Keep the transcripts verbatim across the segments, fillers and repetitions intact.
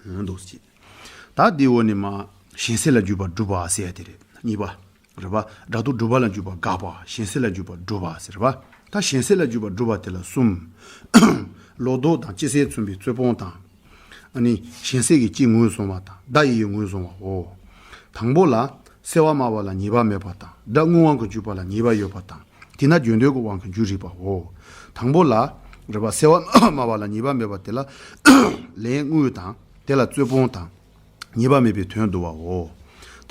འདུག་ཅེས། ད་འདི་འོ་ནི་མ་གཞན་སེལ་ལ་འཇུག་པ་སྒྲུབ་པ་ཟེར་ཡ་དེ་རེད། གཉིས་པ། རེད་པ། སྒྲ་རྟོག་སྒྲུབ་པ་ལ་འཇུག་པ་དགག་པ། གཞན་སེལ་ལ་འཇུག་པ་སྒྲུབ་པ་ཟེར་བ། ད་གཞན་སེལ་ལ་འཇུག་པ་སྒྲུབ་པ་དེ་ལ་གསུམ། ལོག་རྟོག་དང་སྤྱི་སེལ་མཚོན་པའི་རྩོད་སྤོང་དང་། ཨ་ནི་གཞན་སེལ་གྱི་སྤྱི་ངོས་བཟུང་བ་དང་བརྡ་ཡི་ཡི་ངོས་བཟུང་བའོ། དང་པོ་ལ་སེལ་བ་སྨྲ་བ་ལ་ཉེས་པ་མེད་པ་དང་སྒྲ་དངོས་དབང་གི་འཇུག་པ་ལ་ཉེས་པ་ཡོད་པ་དང་དེས་ན་རྗེས་ཟློས་ཀྱི་དབང་གིས་འཇུག་རིགས་པའོ། དང་པོ་ལ། རེད་པ། སེལ་བ་སྨྲ་བ་ལ་ཉེས་པ་མེད་པ་དེ་ལ་ལན་དངོས་དང་དེ་ལ་རྩོད་སྤོང་དང་། ཉེས་པ་མེད་པའི་དོན་བསྡུ་བའོ།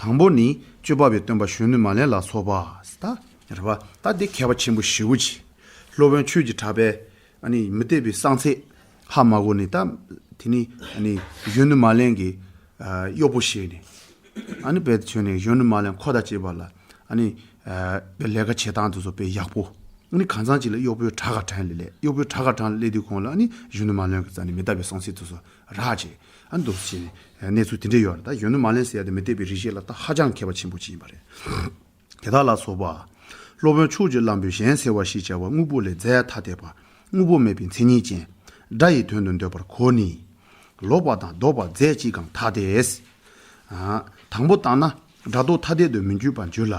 དང་པོ་ནི་སྤྱོད་པ་པའི་སྟོན་པ་གཞོན་ནུ་མ་ལེན་ལ་སོགས་པ། ད་རེད་པ། ད་འདི་མཁས་པ་ཆེན་པོ་ཞེ་པོ་ཅིག་སློབ་དཔོན་ཆོས་ཀྱི་གྲགས་པས་ཨ་ནི་མི་འཐད་པའི་གསང་ཚད་ཧ་མ་གོ་ནས། ད་དེ་ནི་ཨ་ནི་གཞོན་ནུ་མ་ལེན་གྱི་ཨ་གཡོག་པོ་བྱས་ནས། ཨ་ནི་བེད་ཆོས་ནས་གཞོན་ནུ་མ་ལེན་ཁོ་དང་བཅས་པ་ལ་ཨ་ནི་ཨ་ལས་ཀ་བྱེད་སྟངས་དེ་ཚོ་དཔེ་ཡག་པོ། ཨ་ནི་གང་ཚང་ཅིག་ལ་གཡོག་པོའི་དྲག་ག་དྲག་ལས་ལས། གཡོག་པོའི་དྲག་ག་དྲག་ལས་དུས་གོང་ལ་ཨ་ནི་གཞོན་ནུ་མ་ལེན་གྱི་རྩ་ནས་མི་འཐད་པའི་གསང་ཚད་དེ་ཚོ་རག་བྱས། ཨ་ནི་འདུག་སེ་བྱས་ནས་གནས་ཚུལ་དེ་འདྲས་ཡོད་རེད། ད་གཞོན་ནུ་མ་ལེན་ཟེར་ཡ་དེ་མི་འཐད་པའི་རིགས་ཤིག་ལ་ད་ཧ་ཅང་མཁས་པ་ཆེན་པོ་ཅིག་ཡིན་པ་རེད། དེ་དག་ལ་སོགས་པ། སློབ་དཔོན་ཕྱོགས་ཀྱི་གླང་པོས་གཞན་སེལ་བ་ཞེས་བྱ་བ་དངོས་པོ་ལས་རྫས་ཐ་དད་པ། དངོས་པོ་མེད་པའི་མཚན་ཉིད་ཅན། སྒྲ་ཡི་དོན་དུ་འདོད་པར་གོ་ནི། ལོག་པ་དང་ལྡོག་པ་རྫས་གཅིག་གམ་ཐ་དད། ཨ། དང་པོ་བཏང་ན་སྒྲ་རྟོག་ཐ་དད་དུ་མི་འགྱུར་བར་འགྱུར་ལ།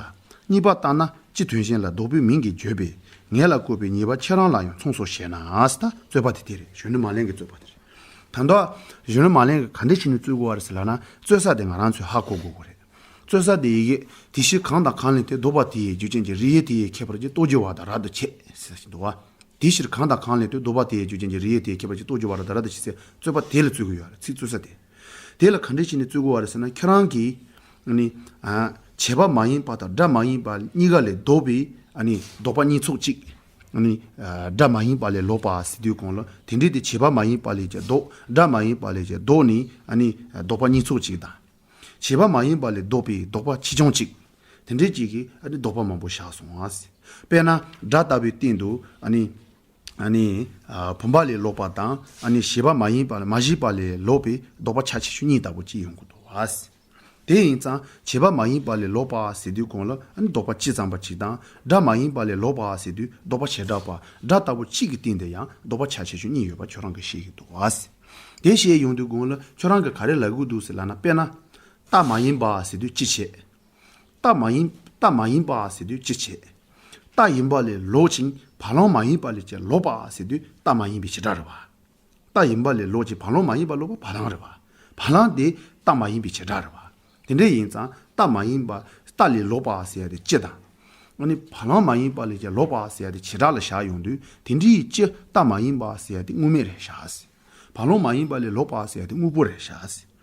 གཉིས་པ་བཏང་ན་སྤྱི་དོན་གཞན་ལ་ལྡོག་པའི་མིང་གིས་བརྗོད་པས་ངེད་ལ་བཀོད་པའི་ཉེས་པ་ཁྱེད་རང་ལ་ཡང་མཚུངས་སོ་ཞེ་ན། ད་རྩོད་པ་དེ་དེ་རེད། གཞོན་ནུ་མ་ལེན་གྱི་རྩོད་པ་དེ་རེད། ད་ལྟ་གཞོན་ནུ་མ་ལེན་གྱིས་ག་འདྲས་བྱས་ནས་རྩོད་དགོས་པ་རེད་ཟེར་ལབ་ན། རྩོད་ས་དེ་ང་རང་ཚོས་ཧ་གོ་དགོས་ཀྱི་རེད། རྩོད་ས་དེ་ཡི་གེ་དེ་ཕྱིར་གང་དང་གང་ལས་ཏེ་ལྡོག་པ་དེ་ཡི་རྒྱུ་ཅན་གྱི་རིགས་དབྱེ་དེ་ཡི་ཁྱད་པར་གྱི་རྟོགས་རྒྱུ་བ་དང་རབ་ཏུ་ཕྱེ་ཟེར་བཞིན་འདུག་བ། དེ་ཕྱིར་གང་དང་གང་ལས་ཏེ་ལྡོག་པ་དེ་ཡི་རྒྱུ་ཅན་གྱི་རིགས་དབྱེ་དེ་ཡི་ཁྱད་པར་གྱི་རྟོགས་རྒྱུ་བ་དང་རབ་ཏུ་ཕྱེ་ཟེར་རྩོད་པ་དེ་ལ་རྩོད་ཀྱི་ཡོད་རེད། ཚིག་རྩོད་ས་དེ། དེ་ལ་ག་འདྲས་བྱས་ནས་རྩོད་དགོས་པ་རེད་ཟེར་ན། ཁྱེད་རང་གིས་ནི་ཨ་བྱས་པ་མ་ཡིན་པ་དང་སྒྲ་མ་ཡིན་པ་གཉིས་ཀ་ལས་ལྡོག་པའི་ཨ་ནི་ལྡོག་པ་གཉིས་ཚོགས་གཅིག་ཨ་ནི་ཨ་སྒྲ་མ་ཡིན་པ་ལས་ལོག་པ་ཟེར་དུས་གོང་ལ། དེ་འདྲས་དེ་བྱས་པ་མ་ཡིན་པ་ལས་ཀྱང་ལྡོག་སྒྲ་མ་ཡིན་པ་ལས་ཀྱང་ལྡོག་ནི་ཨ་ནི་ལྡོག་པ་གཉིས་ཚོགས་གཅིག་དང་། བྱས་པ་མ་ཡིན་པ་ལས་ལྡོག་པའི་ལྡོག་པ་ཆེ་ཆུང་གཅིག་དེ་འདྲས་གཅིག་གིས་ཨ་ནི་ལྡོག་པ་མང་པོ་བཞག་སོང་ཨ་ཟེར། དཔེར་ན་སྒྲ་ལྟ་བུའི་སྟེང་དུ་ཨ་ནི་ཨ་ནི་ཨ་བུམ་པ་ལས་ལོག་པ་དང་། ཨ་ནི་བྱས་པ་མ་ཡིན་པ་ལ་མ་བྱས་པ་ལས་ལོག་པའི་ལྡོག་པ་ཆ་ཆེ་ཆུང་གཉིས་ལྟ་བུ་གཅིག་ཡོང་གི་འདུག་ཨ་ཟེར། དེ་ཡིན་ཙང་བྱས་པ་མ་ཡིན་པ་ལས་ལོག་པ་ཟེར་དུས་གོང་ལ་ཨ་ནི་ལྡོག་པ་སྤྱི་ཙམ་པ་གཅིག་དང་། སྒྲ་མ་ཡིན་པ་ལས་ལོག་པ་ཟེར་དུས་ལྡོག་པ་བྱེ་བྲག་པ། སྒྲ་ལྟ་བུ་གཅིག་གི་སྟེང་དུ་ཡང་ལྡོག་པ་ཆ་ཆེ་ཆུང་གཉིས་ཡོད་པ་ཁྱོད་རང་གིས་ཤེས་ཀྱི་འདུག་ཨ་ཟེར། དེ་བཤད་ཡོང་དུས་གོང་ལ་ཁྱོད་རང་གིས་ག་རེ་ལབ་དགོས་འདུག་ཟེར་ལབ་ན། དཔེར་ན་རྟགས་མ་ཡིན་པ་ཟེར་དུས་སྤྱི་བྱེད། རྟགས་མ་ཡིན། རྟགས་མ་ཡིན་པ་ཟེར་དུས་སྤྱི་བྱེད། རྟགས་ཡིན་པ་ལས་ལོག་ཅིང་བར་ལམ་མ་ཡིན་པ་ལས་ཀྱང་ལོག་པ་ཟེར་དུས་རྟགས་མ་ཡིན་པའི་བྱེ་བྲག་རེད་བ། རྟགས་ཡིན་པ་ལས་ལོག་ཅིང་བར་ལམ་མ་ཡིན་པ་ལོག་པ་བར་ལམ་རེད་བ། བར་ལམ་དེ་རྟགས་མ་ཡིན་པའི་བྱེ་བྲག་རེད་བ། དེ་འདྲ་ཡིན་ཙང་རྟགས་མ་ཡིན་པ། རྟགས་ལས་ལོག་པ་ཟེར་ཡ་དེ་སྤྱི་དང་། ཨ་ནི་བར་ལམ་མ་ཡིན་པ་ལས་ཀྱང་ལོག་པ་ཟེར་ཡ་དེ་བྱེ་བྲག་ལ་བཞག་ཡོང་དུས། དེ་འདྲའི་སྤྱི་རྟགས་མ་ཡིན་པ་ཟེར་ཡ་དེ་དངོས་མེད་རེད་བཞག་ཟེར། བར་ལམ་མ་ཡིན་པ་ལས་ལོག་པ་ཟེར་ཡ་དེ་དངོས་པོ་རེད་བཞག་ཟེར།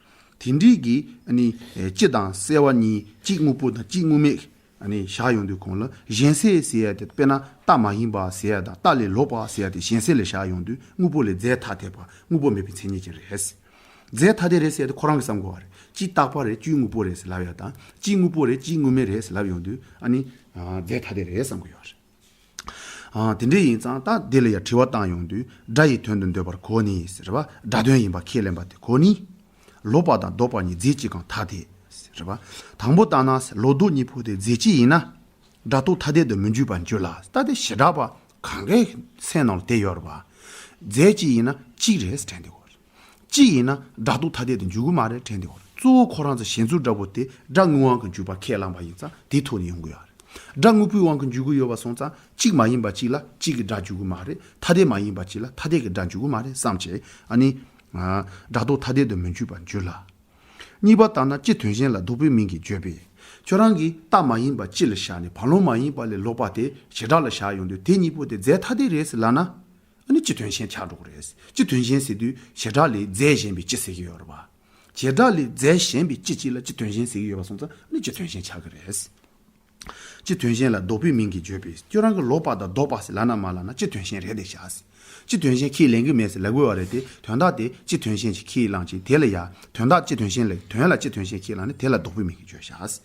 དེ་འདྲའི་གི་ཨ་ནི་སྤྱི་དང་སེལ་བ་གཉིས། གཅིག་དངོས་པོ་དང་གཅིག་དངོས་མེད། ཨ་ནི་བཞག་ཡོང་དུས་གོང་ལ་གཞན་སེལ་ཟེར་ཡ་དེ། དཔེར་ན་རྟགས་མ་ཡིན་པ་ཟེར་ཡ་དང་རྟགས་ལས་ལོག་པ་ཟེར་ཡ་དེ་གཞན་སེལ་ལ་བཞག་ཡོང་དུས་དངོས་པོ་ལས་རྫས་ཐ་དད་པ། དངོས་པོ་མེད་པའི་མཚན་ཉིད་ཅན་རེད། རྫས་ཐ་དད་རེད་ཟེར་ཡ་དེ་ཁོ་རང་གིས་བསམ་དགོས་པ་རེད། གཅིག་རྟག་པ་རེད། གཅིག་དངོས་པོ་རེད་ཟེར་ལབ་ཡ་དང་། གཅིག་དངོས་པོ་རེད། གཅིག་དངོས་མེད་རེད་ཟེར་ལབ་ཡོང་དུས་ཨ་ནི་རྫས་ཐ་དད་རེད་བསམ་གི་ཡོད་རེད། ཨ། དེ་འདྲ་ཡིན་ཙང་ད་འདི་ལ་ཡང་དྲི་བ་བཏང་ཡོང་དུས། སྒྲ་ཡི་དོན་དུ་འདོད་པར་གོ་ནི་ཟེར་བ། སྒྲ་དོན་ཡིན་པ་ཁས་ལེན་པ་དེ་གོ་ནི། ལོག་པ་དང་ལྡོག་པ་གཉིས་རྫས་གཅིག་གམ་ཐ་དད་ཟེར་བ། དང་པོ་བཏང་ན་ལོག་ལྡོག་གཉིས་པོ་དེ་རྫས་གཅིག་ཡིན་ན། སྒྲ་རྟོག་ཐ་དད་དུ་མི་འགྱུར་བར་འགྱུར་ལ། ད་དེ་བྱེ་བྲག་པ་གང་གའི་སེམས་ནང་ལ་དེ་ཡོད་རེད་བ། རྫས་གཅིག་ཡིན་ན་གཅིག་རེད་དྲན་དེ་གོ། གཅིག་ཡིན་ན་སྒྲ་རྟོག་ཐ་དད་དུ་འགྱུར་གི་མ་རེད་དྲན་དེ་གོ། གཙོ་བོ་ཁོ་རང་ཚོ་གཞན་ཚོའི་སྒྲ་པོ་དེ་སྒྲ་དངོས་དབང་གི་འཇུག་པ་ཁས་བླངས་པ་ཡིན་ཙང་དེའི་ཐོག་ནས་ཡོང་གི་ཡོད་རེད། སྒྲ་དངོས་པོའི་དབང་གིས་འཇུག་གི་ཡོད་པ་སོང་ཙང་གཅིག་མ་ཡིན་པ་གཅིག་ལ་གཅིག་གི་སྒྲ་འཇུག་གི་མ་རེད། ཐ་དད་མ་ཡིན་པ་གཅིག་ལ་ཐ་དད་ཀྱི་སྒྲ་འཇུག་གི་མ་རེད་བསམ་བྱས། ཨ་ནི་ཨ་སྒྲ་རྟོག་ཐ་དད་དུ་མི་འགྱུར་བར་འགྱུར་ལ། གཉིས་པ་ལྟར་ན་སྤྱི་དོན་གཞན་ལ་ལྡོག་པའི་མིང་གིས་བརྗོད་པས། ཁྱོད་རང་གིས་རྟགས་མ་ཡིན་པ་སྤྱི་ལ་བཞག་ནས་བར་ལམ་མ་ཡིན་པ་ལས་ལོག་པ་དེ་བྱེ་བྲག་ལ་བཞག་ཡོང་དུས་དེ་གཉིས་པོ་དེ་རྫས་ཐ་དད་རེད་ཟེར་ལབ་ན། ཨ་ནི་སྤྱི་དོན་གཞན་ཆགས་འགྲོ་གི་རེད། སྤྱི་དོན་གཞན་ཟེར་དུས་བྱེ་བྲག་ལས་རྫས་གཞན་པའི་སྤྱི་ཟེར་གྱི་ཡོད་རེད་པ། བྱེ་བྲག་ལས་རྫས་གཞན་པའི་སྤྱི་གཅིག་ལ་སྤྱི་དོན་གཞན་ཟེར་གྱི་ཡོད་པ་སོང་ཙང་ཨ་ནི་སྤྱི་དོན་གཞན་ཆགས་ཀྱི་རེད། སྤྱི་དོན་གཞན་ལ་ལྡོག་པའི་མིང་གིས་བརྗོད་པས། ཁྱོད་རང་གིས་ལོག་པ་དང་ལྡོག་པ་ཟེར་ལབ་ན་མ་ལབ་ན་སྤྱི་དོན་གཞན་རེད་དེ་བཞག་ཟེར། སྤྱི་དོན་གཞན་ཁས་ལེན་གྱི་མེད་ཟེར་ལབ་དགོས་པ་རེད་དེ། དོན་དག་དེ་སྤྱི་དོན་གཞན་གྱིས་ཁས་བླངས་ཀྱིས་དེ་ལ་ཡ། དོན་དག་སྤྱི་དོན་གཞན་ལ། དོན་ལ་སྤྱི་དོན་གཞན་ཁས་བླངས་ནས་དེ་ལ་ལྡོག་པའི་མིང་གིས་བརྗོད་བཞག་ཟེར།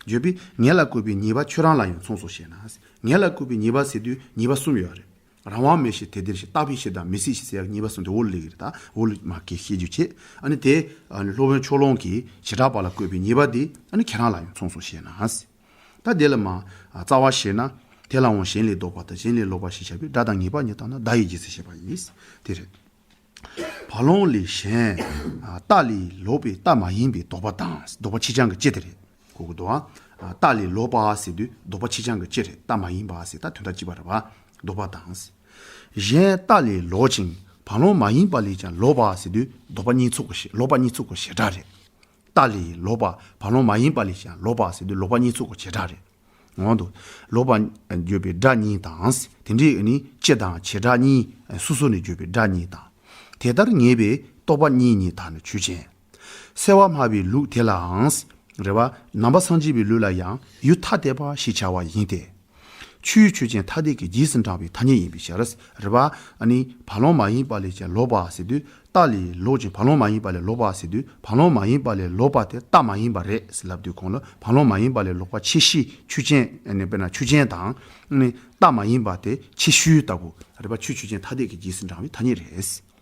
བརྗོད་པས་ངེད་ལ་བཀོད་པའི་ཉེས་པ་ཁྱོད་རང་ལ་ཡང་མཚུངས་སོ་ཞེ་ན་ཟེར། ངེད་ལ་བཀོད་པའི་ཉེས་པ་ཟེར་དུས་ཉེས་པ་གསུམ་ཡོད་རེད། རང་དབང་མེད་ཕྱིར་དེ་འདིར་ཞེས། རྟག་པའི་ཕྱིར་དང་མི་སྲིད་ཕྱིར་ཟེར་ཡག་ཉེས་པ་གསུམ་དེ་འོག་ལ་སླེབས་ཀྱི་རེད། ད་འོག་ལ་མ་གི་བཤད་རྒྱུ་བྱེད། ཨ་ནི་དེ་ཨ་ནི་སློབ་དཔོན་ཕྱོགས་གླང་གིས་བྱེ་བྲག་པ་ལ་བཀོད་པའི་ཉེས་པ་དེ་ཨ་ནི་ཁྱེད་རང་ལ་ཡང་མཚུངས་སོ་ཞེ་ན་ཟེར། ད་དེ་ལ་མ་རྩ་བ་བཤད་ན། དེ་ལའང་གཞན་ལས་ལྡོག་པ་དང་གཞན་ལས་ལོག་པ་ཞེས་བྱ་བའི་སྒྲ་དང་ངེས་པ་གཉིས་བཏང་ན་བརྡ་ཡི་རྗེས་སུ་བཤད་པ་ཡིན། དེ་རེད། བ་ལང་ལས་གཞན་རྟ་ལས་ལོག་པའི་རྟ་མ་ཡིན་པའི་ལྡོག་པ་དང་། ལྡོག་པ་ཕྱིས་འགྱུར་གྱི་སྤྱི་དེ་རེད། གོ་གི་འདུག་ཨ། རྟ་ལས་ལོག་པ་ཟེར་དུས་ལྡོག་པ་ཕྱིས་འགྱུར་གྱི་སྤྱི་རེད། རྟ་མ་ཡིན་པ་ཟེར་ད་དོན་དག་གཅིག་པ་རེད་པ། ལྡོག་པ་དང་། གཞན་རྟ་ལས་ལོག་ཅིང་བ་ལང་མ་ཡིན་པ་ལས་ཀྱང་ལོག་པ་ཟེར་དུས་ལྡོག་པ་གཉིས་ཚོགས་ཀྱི་བྱེ་ལོག་པ་གཉིས་ཚོགས་ཀྱི་བྱེ་བྲག་རེད། རྟ་ལས་ལོག་པ་བ་ལང་མ་ཡིན་པ་ལས་ཀྱང་ལོག་པ་ཟེར་དུས་ལོག་པ་གཉིས་ཚོགས་ཀྱི་བྱེ་བྲག་རེད། འོང་དུ། ལོག་པ་བརྗོད་པའི་སྒྲ་གཉིས་དང་། དེ་འདྲའི་ནི་སྤྱི་དང་བྱེ་བྲག་གཉིས་སོ་སོ་ནས་བརྗོད་པའི་སྒྲ་གཉིས་དང་། དེ་ལྟར་ངེས་པའི་རྟོག་པ་གཉིས་ཉིད་དག་ནི་ཆོས་ཅན། སེལ་བ་སྨྲ་བའི་ལུགས་དེ་ལའང་། རེད་པ། ནང་པ་སངས་རྒྱས་པའི་ལུགས་ལ་ཡང་ཡུལ་ཐ་དད་པ་ཞེས་བྱ་བ་ཡིན་ཏེ། ཆོས་ཆོས་ཅན་ཐ་དད་ཀྱི་རྗེས་སུ་འབྲང་བའི་ཐ་སྙད་ཡིན་པའི་ཕྱིར། རེད་པ། ཨ་ནི་བ་ལང་མ་ཡིན་པ་ལས་ཀྱང་ལོག་པ་ཟེར་དུས་རྟ་ལས་ལོག་ཅིང་བ་ལང་མ་ཡིན་པ་ལས་ལོག་པ་ཟེར་དུས་བ་ལང་མ་ཡིན་པ་ལས་ལོག་པ་དེ་རྟ་མ་ཡིན་པ་རེད་ཟེར་ལབ་དུས་གོང་ལ་བ་ལང་མ་ཡིན་པ་ལས་ལོག་པ་ཁྱད་གཞི་ཆོས་ཅན། ཨ་ནི་དཔེར་ན་ཆོས་ཅན་དང་། ཨ་ནི་རྟ་མ་ཡིན་པ་དེ་ཁྱད་གཞི་ལྟ་བུ་རེད་པ། ཆོས་ཆོས་ཅན་ཐ་དད་ཀྱི་རྗེས་སུ་འབྲང་བའི་ཐ་སྙད་རེད།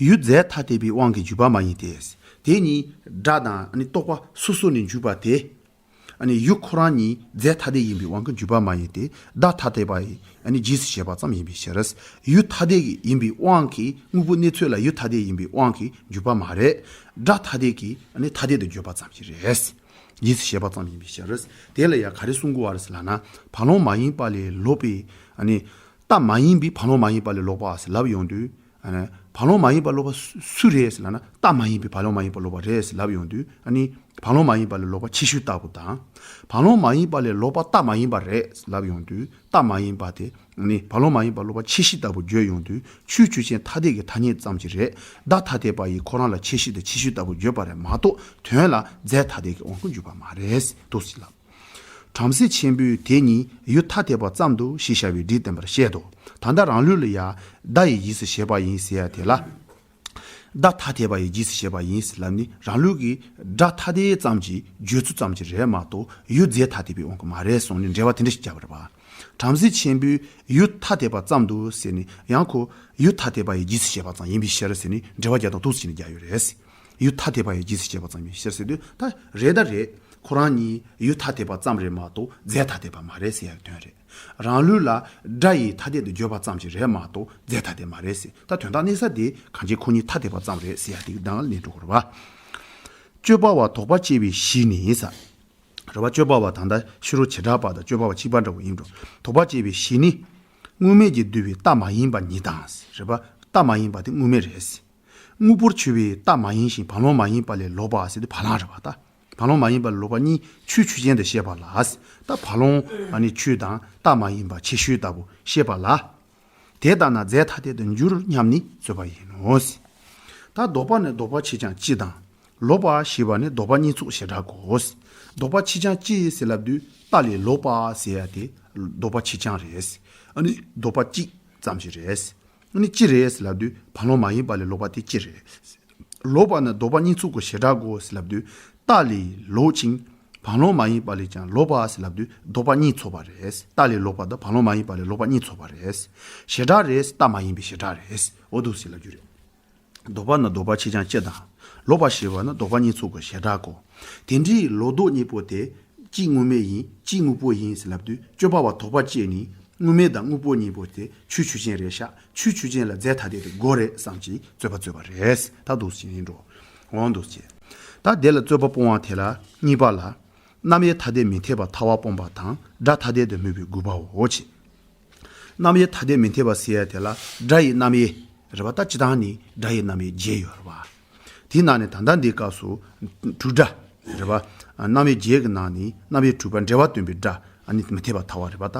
ཡུལ་རྫས་ཐ་དད་པའི་དབང་གིས་འཇུག་པ་མ་ཡིན་ཏེ། དེ་ཉིད་སྒྲ་དང་ཨ་ནི་རྟོག་པ་སོ་སོ་ནས་འཇུག་པ་དེ། ཨ་ནི་ཡུལ་ཁོ་རང་ཉིད་རྫས་ཐ་དད་ཡིན་པའི་དབང་གིས་འཇུག་པ་མ་ཡིན་ཏེ། བརྡ་ཐ་དད་པ་ཡི་ཨ་ནི་རྗེས་སུ་བྱེད་པ་ཙམ་ཡིན་པའི་ཕྱིར། ཡུལ་ཐ་དད་ཡིན་པའི་དབང་གིས་དངོས་པོའི་གནས་ཚོད་ལ་ཡུལ་ཐ་དད་ཡིན་པའི་དབང་གིས་འཇུག་པ་མ་རེད། སྒྲ་ཐ་དད་ཀྱིས་ཨ་ནི་ཐ་དད་དུ་བརྗོད་པ་ཙམ་ཞིག་རེད། རྗེས་སུ་བྱེད་པ་ཙམ་ཡིན་པའི་ཕྱིར། དེ་ལ་ཡང་ག་རེ་གསུང་དགོས་པ་རེད་ཟེར་ལབ་ན། བ་ལང་མ་ཡིན་པ་ལས་ལོག་པའི་ཨ་ནི་རྟ་མ་ཡིན་པའི་བ་ལང་མ་ཡིན་པ་ལས་ལོག་པ་ཟེར་ལབ་ཡོང་དུས། ཨ་ནི་བ་ལང་མ་ཡིན་པ་ལོག་པ་སུ་སུ་རེད་ཟེར་ལབ་ན། རྟ་མ་ཡིན་པའི་བ་ལང་མ་ཡིན་པ་ལོག་པ་རེད་ཟེར་ལབ་ཡོང་དུས། ཨ་ནི་བ་ལང་མ་ཡིན་པ་ལས་ལོག་པ་ཁྱད་གཞི་ལྟ་བུ་དང་། བ་ལང་མ་ཡིན་པ་ལས་ལོག་པ་རྟ་མ་ཡིན་པ་རེད་ཟེར་ལབ་ཡོང་དུས། རྟ་མ་ཡིན་པ་དེ་ནི་བ་ལང་མ་ཡིན་པ་ལོག་པ་ཁྱད་གཞི་ལྟ་བུ་བརྗོད་ཡོང་དུས། ཆོས་ཆོས་ཅན་ཐ་དད་ཀྱི་ཐ་སྙད་ཙམ་ཞིག་རེད། བརྡ་ཐ་དད་པ་ཡིས་ཁོ་རང་ལ་ཁྱད་གཞི་དང་ཁྱད་གཞི་ལྟ་བུ་བརྗོད་པ་རེད་མ་གཏོགས། དོན་ལ་རྫས་ཐ་དད་ཀྱི་དབང་གིས་འཇུག་པ་མ་རེད། འདུག་ཟེར་ལབ། བྲམ་ཟེ་ཆེན་པོས་དེ་ཉིད་ཡུལ་ཐ་དད་པ་ཙམ་དུ་ཞེས་བྱ་བའི་སྒྲས་བསྟན་པར་བཤད་དོ། ད་ལྟ་རང་ལུགས་ལ་ཡང་བརྡ་ཡི་རྗེས་སུ་བྱེད་པ་ཡིན་ཟེར་ཡ་དེ་ལ། བརྡ་ཐ་དད་པ་ཡི་རྗེས་སུ་བྱེད་པ་ཡིན་ཟེར་ལབ་ནི། རང་ལུགས་ཀྱི་སྒྲ་ཐ་དད་ཙམ་གྱི་བརྗོད་ཚུལ་ཙམ་གྱི་རེད་མ་གཏོགས་ཡུལ་རྫས་ཐ་དད་པའི་དབང་གིས་མ་རེད་གསུངས་ནས་འགྲེལ་པ་དེ་འདྲ་ཞིག་བརྒྱབ་པ་རེད་པ། བྲམ་ཟེ་ཆེན་པོས་ཡུལ་ཐ་དད་པ་ཙམ་དུ་ཟེར་ནས། ཡང་ཁོ་ཡུལ་ཐ་དད་པ་ཡི་རྗེས་སུ་བྱེད་པ་ཙམ་ཡིན་པའི་ཕྱིར་ཟེར་ནས་འགྲེལ་པ་རྒྱག་སྟངས་འདུག་ཟེར་ནས་རྒྱག་ཡོད་རེད། ཡུལ་ཐ་དད་པ་ཡི་རྗེས་སུ་བྱེད་པ་ཙམ་ཡིན་ཕྱིར་ཟེར་དུས། ད་རེད་ད་རེད། ཁོ་རང་ཉིད་ཡུལ་ཐ་དད་པ་ཙམ་རེད་མ་གཏོགས་རྫས་ཐ་དད་པ་མ་རེད་ཟེར་ཡག་དོན་རེད། རང་ལུགས་ལ་སྒྲ་ཡི་ཐ་དད་དུ་བརྗོད་པ་ཙམ་ཞིག་རེད་མ་གཏོགས་རྫས་ཐ་དད་མ་རེད་ཟེར། ད་དོན་དག་གནས་ས་དེ་གང་ཅི་ཁོ་གཉིས་ཐ་དད་པ་ཙམ་རེད་ཟེར་ཡག་དེ་གི་གདངས་ལ་གནས་འགྲོ་དགོས་རེད་པ། སྤྱོད་པ་བ་དོགས་པ་སྐྱེ་བའི་གཞི་ནི་ས། རེད་པ། སྤྱོད་པ་བ་ད་ལྟ་ཕྱི་རོལ་བྱེ་བྲག་པ་དང་སྤྱོད་པ་བ་གཅིག་པ་འདྲ་བོ་ཡིན་འགྲོ། དོགས་པ་སྐྱེ་བའི་གཞི་ནི། དངོས་མེད་ཀྱིས་བསྡུས་པའི་རྟ་མ་ཡིན་པ་ཉིད་དང་། རེད་པ། རྟ་མ་ཡིན་པ་དེ་དངོས་མེད་རེད། དངོས་པོར་གྱུར་པའི་རྟ་མ་ཡིན་ཞིང་བ་ལང་མ་ཡིན་པ་ལས་ལོག་པ་ཟེར་དུས་བ་ལང་རེད་པ། ད་བ་ལང་མ་ཡིན་པ་ལས་ལོག་པ་གཉིས་ཆོས་ཆོས་ཅན་དུ་བཤད་པ་ལ། ད་བ་ལང་ཨ་ནི་ཆོས་དང་རྟ་མ་ཡིན་པ་ཁྱད་གཞི་ལྟ་བུ་བཤད་པ་ལ། དེ་ལྟ་ན་རྫས་ཐ་དད་དུ་འགྱུར་སྙམ་ནས་རྩོད་པ་ཡིན་ནོ། ད་ལྡོག་པ་ནི་ལྡོག་པ་ཕྱིས་འགྱུར་གྱི་སྤྱི་དང་། ལོག་པ་ཞེས་པ་ནི་ལྡོག་པ་གཉིས་ཚོགས་བྱེ་བྲག་གོ། ལྡོག་པ་ཕྱིས་འགྱུར་གྱི་སྤྱི་ཟེར་ལབ་དུས་རྟ་ལས་ལོག་པ་ཟེར་ཡ་དེ་ལྡོག་པ་ཕྱིས་འགྱུར་རེད། ཨ་ནི་ལྡོག་པ་གཅིག་ཙམ་ཞིག་རེད། ཨ་ནི་སྤྱི་རེད་ཟེར་ལབ་དུས་བ་ལང་མ་ཡིན་པ་ལས་ལོག་པ་དེ་སྤྱི་རེད། ལོག་པ་ནི་ལྡོག་པ་གཉིས་ཚོགས་ཀྱི་བྱེ་བྲག་གོ་ཟེར་ལབ་དུས། རྟ་ལས་ལོག་ཅིང་བ་ལང་མ་ཡིན་པ་ལས་ཀྱང་ལོག་པ་ཟེར་ལབ་དུས་ལྡོག་པ་གཉིས་ཚོགས་པ་རེད། རྟ་ལས་ལོག་པ་དང་བ་ལང་མ་ཡིན་པ་ལས་ལོག་པ་གཉིས་ཚོགས་པ་རེད། བྱེ་བྲག་རེད། རྟ་མ་ཡིན་པའི་བྱེ་བྲག་རེད། འོ་འདུག་ཟེར་ལབ་རྒྱུ་རེད། ལྡོག་པ་ནི་ལྡོག་པ་ཕྱིས་འགྱུར་གྱི་སྤྱི་དང་། ལོག་པ་ཞེས་པ་ནི་ལྡོག་པ་གཉིས་ཚོགས་ཀྱི་བྱེ་བྲག་གོ། དེ་འདྲའི་ལོག་ལྡོག་གཉིས་པོ་དེ་གཅིག་དངོས་མེད་ཡིན། གཅིག་དངོས་པོ་ཡིན་ཟེར་ལབ་དུས་སྤྱོད་པ་བ་དོགས་པ་སྐྱེས་ནས་དངོས་མེད་དང་དངོས་པོ་གཉིས་པོ་དེ་ཆོས་ཆོས་ཅན་རེད་ཤག་ཆོས་ཆོས་ཅན་ལ་རྫས་ཐ་དད་དུ་དགོས་རེད་བསམ་གྱིས་རྩོད་པ་རྩོད་པ་རེད། ད་འདུག་ཟེར་ཡིན་འགྲོ། འོ་འདུག་ཟེར། ད་དེ་ལ་རྩོད་པ་སྤོང་བ་དེ་ལ་གཉིས་པ་ལ། རྣམ་དབྱེ་ཐ་དད་མི་འཐད་པར་ཐལ་བ་སྤོང་བ་དང་སྒྲ་ཐ་དད་དུ་སྨོས་པའི་དགོས་པའོ་ཅེས། རྣམ་དབྱེ་ཐ་དད་མི་འཐད་པ་ཟེར་ཡ་དེ་ལ་སྒྲ་ཡི་རྣམ་དབྱེ་རེད་པ། ད་སྤྱིར་བཏང་ནི་སྒྲ་ཡི་རྣམ་དབྱེ་བརྒྱད་ཡོད་རེད་པ། དེའི་ནང་ནས་ད་ལྟ་འདིའི་སྐབས་སུ་དྲུག་སྒྲ་རེད་པ། རྣམ་དབྱེ་བརྒྱད་ཀྱི་ནང་ནས་རྣམ་དབྱེ་དྲུག་པ་འབྲེལ་བ་སྟོན་པའི་སྒྲ་ཨ་ནི་མི་འཐད་པར་ཐལ་བ་རེད་པ། ད་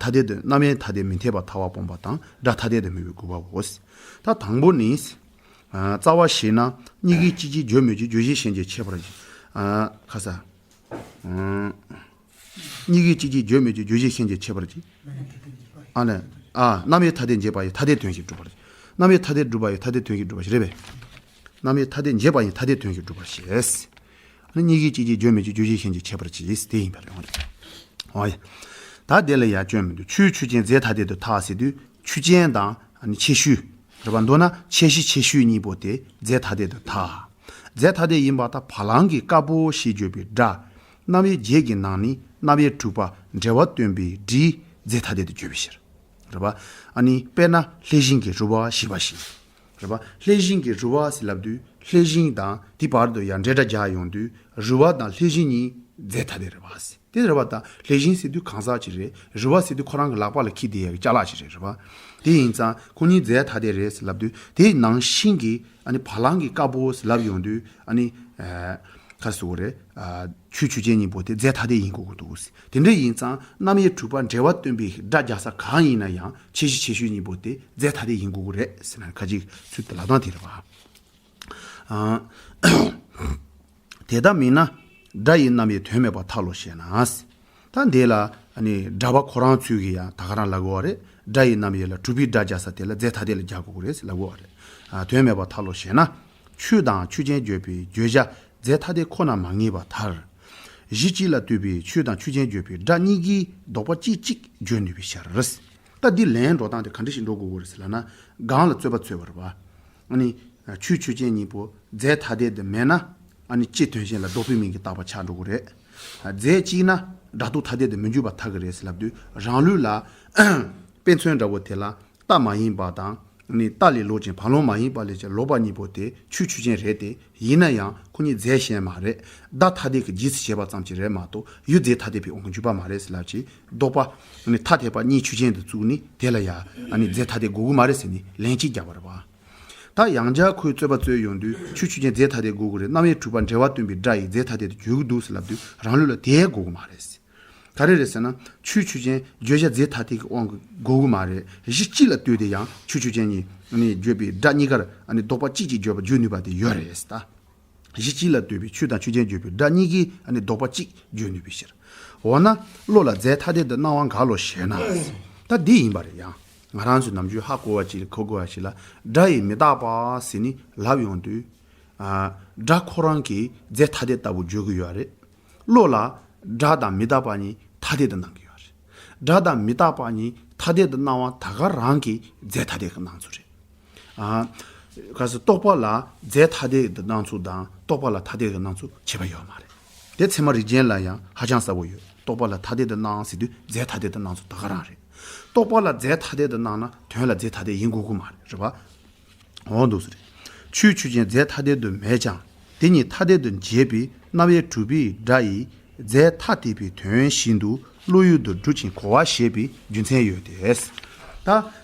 ཐ་དད་དུ་རྣམ་དབྱེ་ཐ་དད་མི་འཐད་པར་ཐལ་བ་སྤོང་བ་དང་སྒྲ་ཐ་དད་དུ་སྨོས་པའི་དགོས་པའོ། ད་དང་པོ་ནི། རྩ་བ་བྱས་ན་གཉིས་ཀའི་སྤྱི་གཅིག་བརྗོད་མི་བརྗོད་བརྗོད་བྱའི་ཤན་གྱི་ཁྱད་པར་གྱིས། ཁ་ས། གཉིས་ཀའི་སྤྱི་གཅིག་བརྗོད་མི་བརྗོད་བརྗོད་བྱའི་ཤན་གྱི་ཁྱད་པར་གྱིས། ཨ་ནི། ཨ། རྣམ་དབྱེ་ཐ་དད་འབྱེད་པ་ཡིས་ཐ་དད་དོན་གཞན་སྒྲུབ་པར་བྱེད། རྣམ་དབྱེ་ཐ་དད་སྒྲུབ་པ་ཡིས་ཐ་དད་དོན་གཞན་སྒྲུབ་པར་བྱེད་རེད་པས། རྣམ་དབྱེ་ཐ་དད་འབྱེད་པ་ཡིས་ཐ་དད་དོན་གཞན་སྒྲུབ་པར་བྱེད། ཨ་ནི་གཉིས་ཀའི་སྤྱི་གཅིག་བརྗོད་མི་བརྗོད་བརྗོད་བྱའི་ཤན་གྱི་ཁྱད་པར་གྱིས་དེ་ཡིན་པ་རེད། འོ་ཡ། ད་དེ་ལ་ཡང་སྐྱོན་མི་འདུག་ཆོས་ཆོས་ཅན་རྫས་ཐ་དད་དུ་ཐལ་ཟེར་དུས་ཆོས་ཅན་དང་ཨ་ནི་ཁྱད་གཞི། རེད་པ། མདོར་ན་ཁྱད་གཞི་ཁྱད་གཞི་གཉིས་པོ་དེ་རྫས་ཐ་དད་དུ་ཐལ། རྫས་ཐ་དད་ཡིན་པ་དང་བ་ལང་གི་དཀར་པོ་ཞེས་བརྗོད་པའི་སྒྲ། རྣམ་དབྱེ་བརྒྱད་ཀྱི་ནང་ནས་རྣམ་དབྱེ་དྲུག་པ་འབྲེལ་བ་སྟོན་པའི་སྒྲས་རྫས་ཐ་དད་དུ་བརྗོད་པའི་ཕྱིར། རེད་པ། ཨ་ནི་དཔེར་ན་ལྷས་བྱིན་གྱིས་རུ་བ་ཞེས་པ་བཞིན། རེད་པ། ལྷས་བྱིན་གྱི་རུ་བ་ཟེར་ལབ་དུས་ལྷས་བྱིན་དང་དེ་བར་དུ་ཡང་འབྲེལ་སྒྲ་རྒྱག་ཡོང་དུས་རུ་བ་དང་ལྷས་བྱིན་གཉིས་རྫས་ཐ་དད་རེད་པ། དེ་རུ་བ་དང་ལྷས་བྱིན་ཟེར་དུས་གང་ཟག་ཅིག་རེད། རུ་བ་ཟེར་དུས་ཁོ་རང་གི་ལག་པ་ལ་འཁྱེར་བསྡད་ཡག་གི་ཅ་ལག་ཅིག་རེད། རེད་པ། དེ་ཡིན་ཙང་ཁོ་གཉིས་རྫས་ཐ་དད་རེད་ཟེར་ལབ་དུས་དེའི་ནང་བཞིན་གྱི་ཨ་ནི་བ་ལང་གི་དཀར་པོ་ཟེར་ལབ་ཡོང་དུས་ཨ་ནི་ཨ་ག་ཟེར་དགོས་རེད། ཨ་ཆོས་ཆོས་ཅན་གཉིས་པོ་དེ་རྫས་ཐ་དད་ཡིན་དགོས་ཀྱི་འདུག། དེ་འདྲ་ཡིན་ཙང་རྣམ་དབྱེ་དྲུག་པ་འབྲེལ་བ་སྟོན་པའི་སྒྲ་རྒྱག་ས་གང་ཡིན་ན་ཡང་ཁྱད་གཞི་ཆེ་ཤོས་གཉིས་པོ་དེ་རྫས་ཐ་དད་ཡིན་དགོས་ཀྱི་རེད་ཟེར་ན་ཁ་ཅིག་ཚུལ་དུ་ལབ་སྟངས་དེ་རེད་པ། ཨ། དེ་ལྟ་མིན་ན་སྒྲ་ཡི་རྣམ་དབྱེ་དོན་མེད་པར་ཐལ་ལོ་ཞེ་ན། ད་འདི་ལ་ཨ་ནི་སྒྲ་པ་ཁོ་རང་ཚོས་ཀྱིས་ཡང་ད་ག་རང་ལབ་དགོས་པ་རེད། སྒྲ་ཡི་རྣམ་དབྱེ་ལ་གྲུབ་པའི་སྒྲ་རྒྱག་ས་དེ་ལ་རྫས་ཐ་དད་ལ་རྒྱག་དགོས་ཀྱི་རེད་ཟེར་ལབ་དགོས་པ་རེད། ཨ་དོན་མེད་པར་ཐལ་ལོ་ཞེ་ན། ཆོས་དང་ཆོས་ཅན་བརྗོད་པའི་བརྗོད་བྱ་རྫས་ཐ་དད་ཁོ་ན་མ་ངེས་པར་ཐལ། གཞི་གཅིག་ལ་ལྟོས་པའི་ཆོས་དང་ཆོས་ཅན་བརྗོད་པའི་སྒྲ་གཉིས་ཀྱིས་ལྡོག་པ་གཅིག་གཅིག་བརྗོད་ནུས་པའི་ཕྱིར། ད་འདི་ལན་འགྲོ་སྟངས་དེ་ག་འདྲ་ཞིག་འགྲོ་དགོས་ཀྱི་རེད་ཟེར་ལབ་ན། གང་ལ་རྩོད་པ་རྩོད་པ་རེད་པ། ཨ་ནི་ཆོས་ཆོས་ཅན་གཉིས་པོ་རྫས་ཐ་དད་དུ་མེད་ན་ཨ་ནི་སྤྱི་དོན་གཞན་ལ་ལྡོག་པའི་མིང་གིས་བཏགས་པ་ཆགས་འགྲོ་གི་རེད། རྫས་གཅིག་ན་སྒྲ་རྟོག་ཐ་དད་དུ་མི་འགྱུར་བར་ཐལ་གི་རེད་ཟེར་ལབ་དུས་རང་ལུགས་ལ་དཔེ་མཚོན་འདྲ་བོ་དེ་ལ་རྟ་མ་ཡིན་པ་དང་ནི་རྟ་ལས་ལོག་ཅིང་བ་ལང་མ་ཡིན་པ་ལས་ཀྱང་ལོག་པ་གཉིས་པོ་དེ་ཆོས་ཆོས་ཅན་རེད་དེ། ཡིན་ན་ཡང་ཁོ་གཉིས་རྫས་གཞན་མ་རེད། བརྡ་ཐ་དད་ཀྱི་རྗེས་སུ་བྱེད་པ་ཙམ་ཅིག་རེད་མ་གཏོགས་ཡུལ་རྫས་ཐ་དད་པའི་དབང་གིས་འཇུག་པ་མ་རེད་ཟེར་ལབ་ཅིང་ལྡོག་པ་ནི་ཐ་དད་པ་གཉིས་ཆོས་ཅན་དུ་བཙུགས་ནས་དེ་ལ་ཡང་ནི་རྫས་ཐ་དད་དགོས་ཀྱི་མ་རེད་ཟེར་ནས་ལན་གཅིག་བརྒྱབ་པ་རེད་པ། ད་ཡང་བསྐྱར་ཁོས་རྩོད་པ་རྩོད་ཡོང་དུས་ཆོས་ཆོས་ཅན་རྫས་ཐ་དད་དགོས་ཀྱི་རེད། རྣམ་དབྱེ་དྲུག་པ་འབྲེལ་བ་སྟོན་པའི་སྒྲ་ཡིས་རྫས་ཐ་དད་དུ་བརྗོད་ཀྱི་འདུག་ཟེར་ལབ་དུས་རང་ལུགས་ལ་དེ་དགོས་ཀྱི་མ་རེད། ག་རེ་རེད་ཟེར་ན་ཆོས་ཆོས་ཅན་བརྗོད་བྱ་རྫས་ཐ་དད་ཀྱི་དབང་གིས་དགོས་ཀྱི་མ་རེད། གཞི་གཅིག་ལ་ལྟོས་ཏེ་ཡང་ཆོས་ཆོས་ཅན་གཉིས་ནི་བརྗོད་པའི་སྒྲ་གཉིས་ཀར་ནི་ལྡོག་པ་གཅིག་གཅིག་བརྗོད་པ་བརྗོད་ནུས་པ་དེ་ཡོད་རེད་ད། གཞི་གཅིག་ལ་ལྟོས་པའི་ཆོས་དང་ཆོས་ཅན་བརྗོད་པའི་སྒྲ་གཉིས་ཀྱིས་ནི་ལྡོག་པ་གཅིག་བརྗོད་ནུས་པའི་ཕྱིར། འོ་ན་བློ་ལ་རྫས་ཐ་དད་དུ་སྣང་བ་འགལ་ལོ་ཞེ་ན། ད་འདི་ཡིན་པ་རེད་ཡང་། ང་རང་ཚོས་ནམ་རྒྱུན་ཧ་གོ་བ་ཅིག་གོ་དགོས་པ་ཞིག་ལ་སྒྲ་ཡི་མི་རྟག་པ་ཟེར་ནས་ལབ་ཡོང་དུས། ཨ། སྒྲ་ཁོ་རང་གིས་རྫས་ཐ་དད་ལྟ་བུ་བརྗོད་ཀྱི་ཡོད་རེད། བློ་ལ་སྒྲ་དང་མི་རྟག་པ་གཉིས་ཐ་དད་དུ་སྣང་གི་ཡོད་རེད། སྒྲ་དང་མི་རྟག་པ་གཉིས་ཐ་དད་དུ་སྣང་བ་ད་ག་རང་གི་རྫས་ཐ་དད་ཀྱི་སྣང་ཚུལ་རེད། ཨ། གལ་སྲིད་རྟོག་པ་ལ་རྫས་ཐ་དད་དུ་སྣང་ཚུལ་དང་རྟོག་པ་ལ་ཐ་དད་ཀྱི་སྣང་ཚུལ་ཁྱད་པར་ཡོད་མ་རེད། དེ་ཚད་མ་རིགས་ཅན་ལ་ཡང་ཧ་ཅང་གསལ་པོ་ཡོད། རྟོག་པ་ལ་ཐ་དད་དུ་སྣང་ཟེར་དུས་རྫས་ཐ་དད་དུ་སྣང་ཚུལ་ད་ག་རང་རེད། རྟོག་པ་ལ་རྫས་ཐ་དད་དུ་སྣང་ན་དོན་ལ་རྫས་ཐ་དད་ཡིན་དགོས་ཀྱི་མ་རེད། རེད་པ། འོ་འདུག་སེ་རེད། ཆོས་ཆོས་ཅན་རྫས་ཐ་དད་དུ་མེད་ཀྱང་དེ་གཉིས་ཐ་དད་དུ་འབྱེད་པའི་རྣམ་དབྱེ་དྲུག་པའི་སྒྲ་ཡིས་རྫས་ཐ་དད་པའི་དོན་བཞིན་དུ་བློ་ཡུལ་དུ་སྒྲུབ་ཅིང་གོ་བར་བྱེད་པའི་རྒྱུ་མཚན་ཡོད་དེ། ད་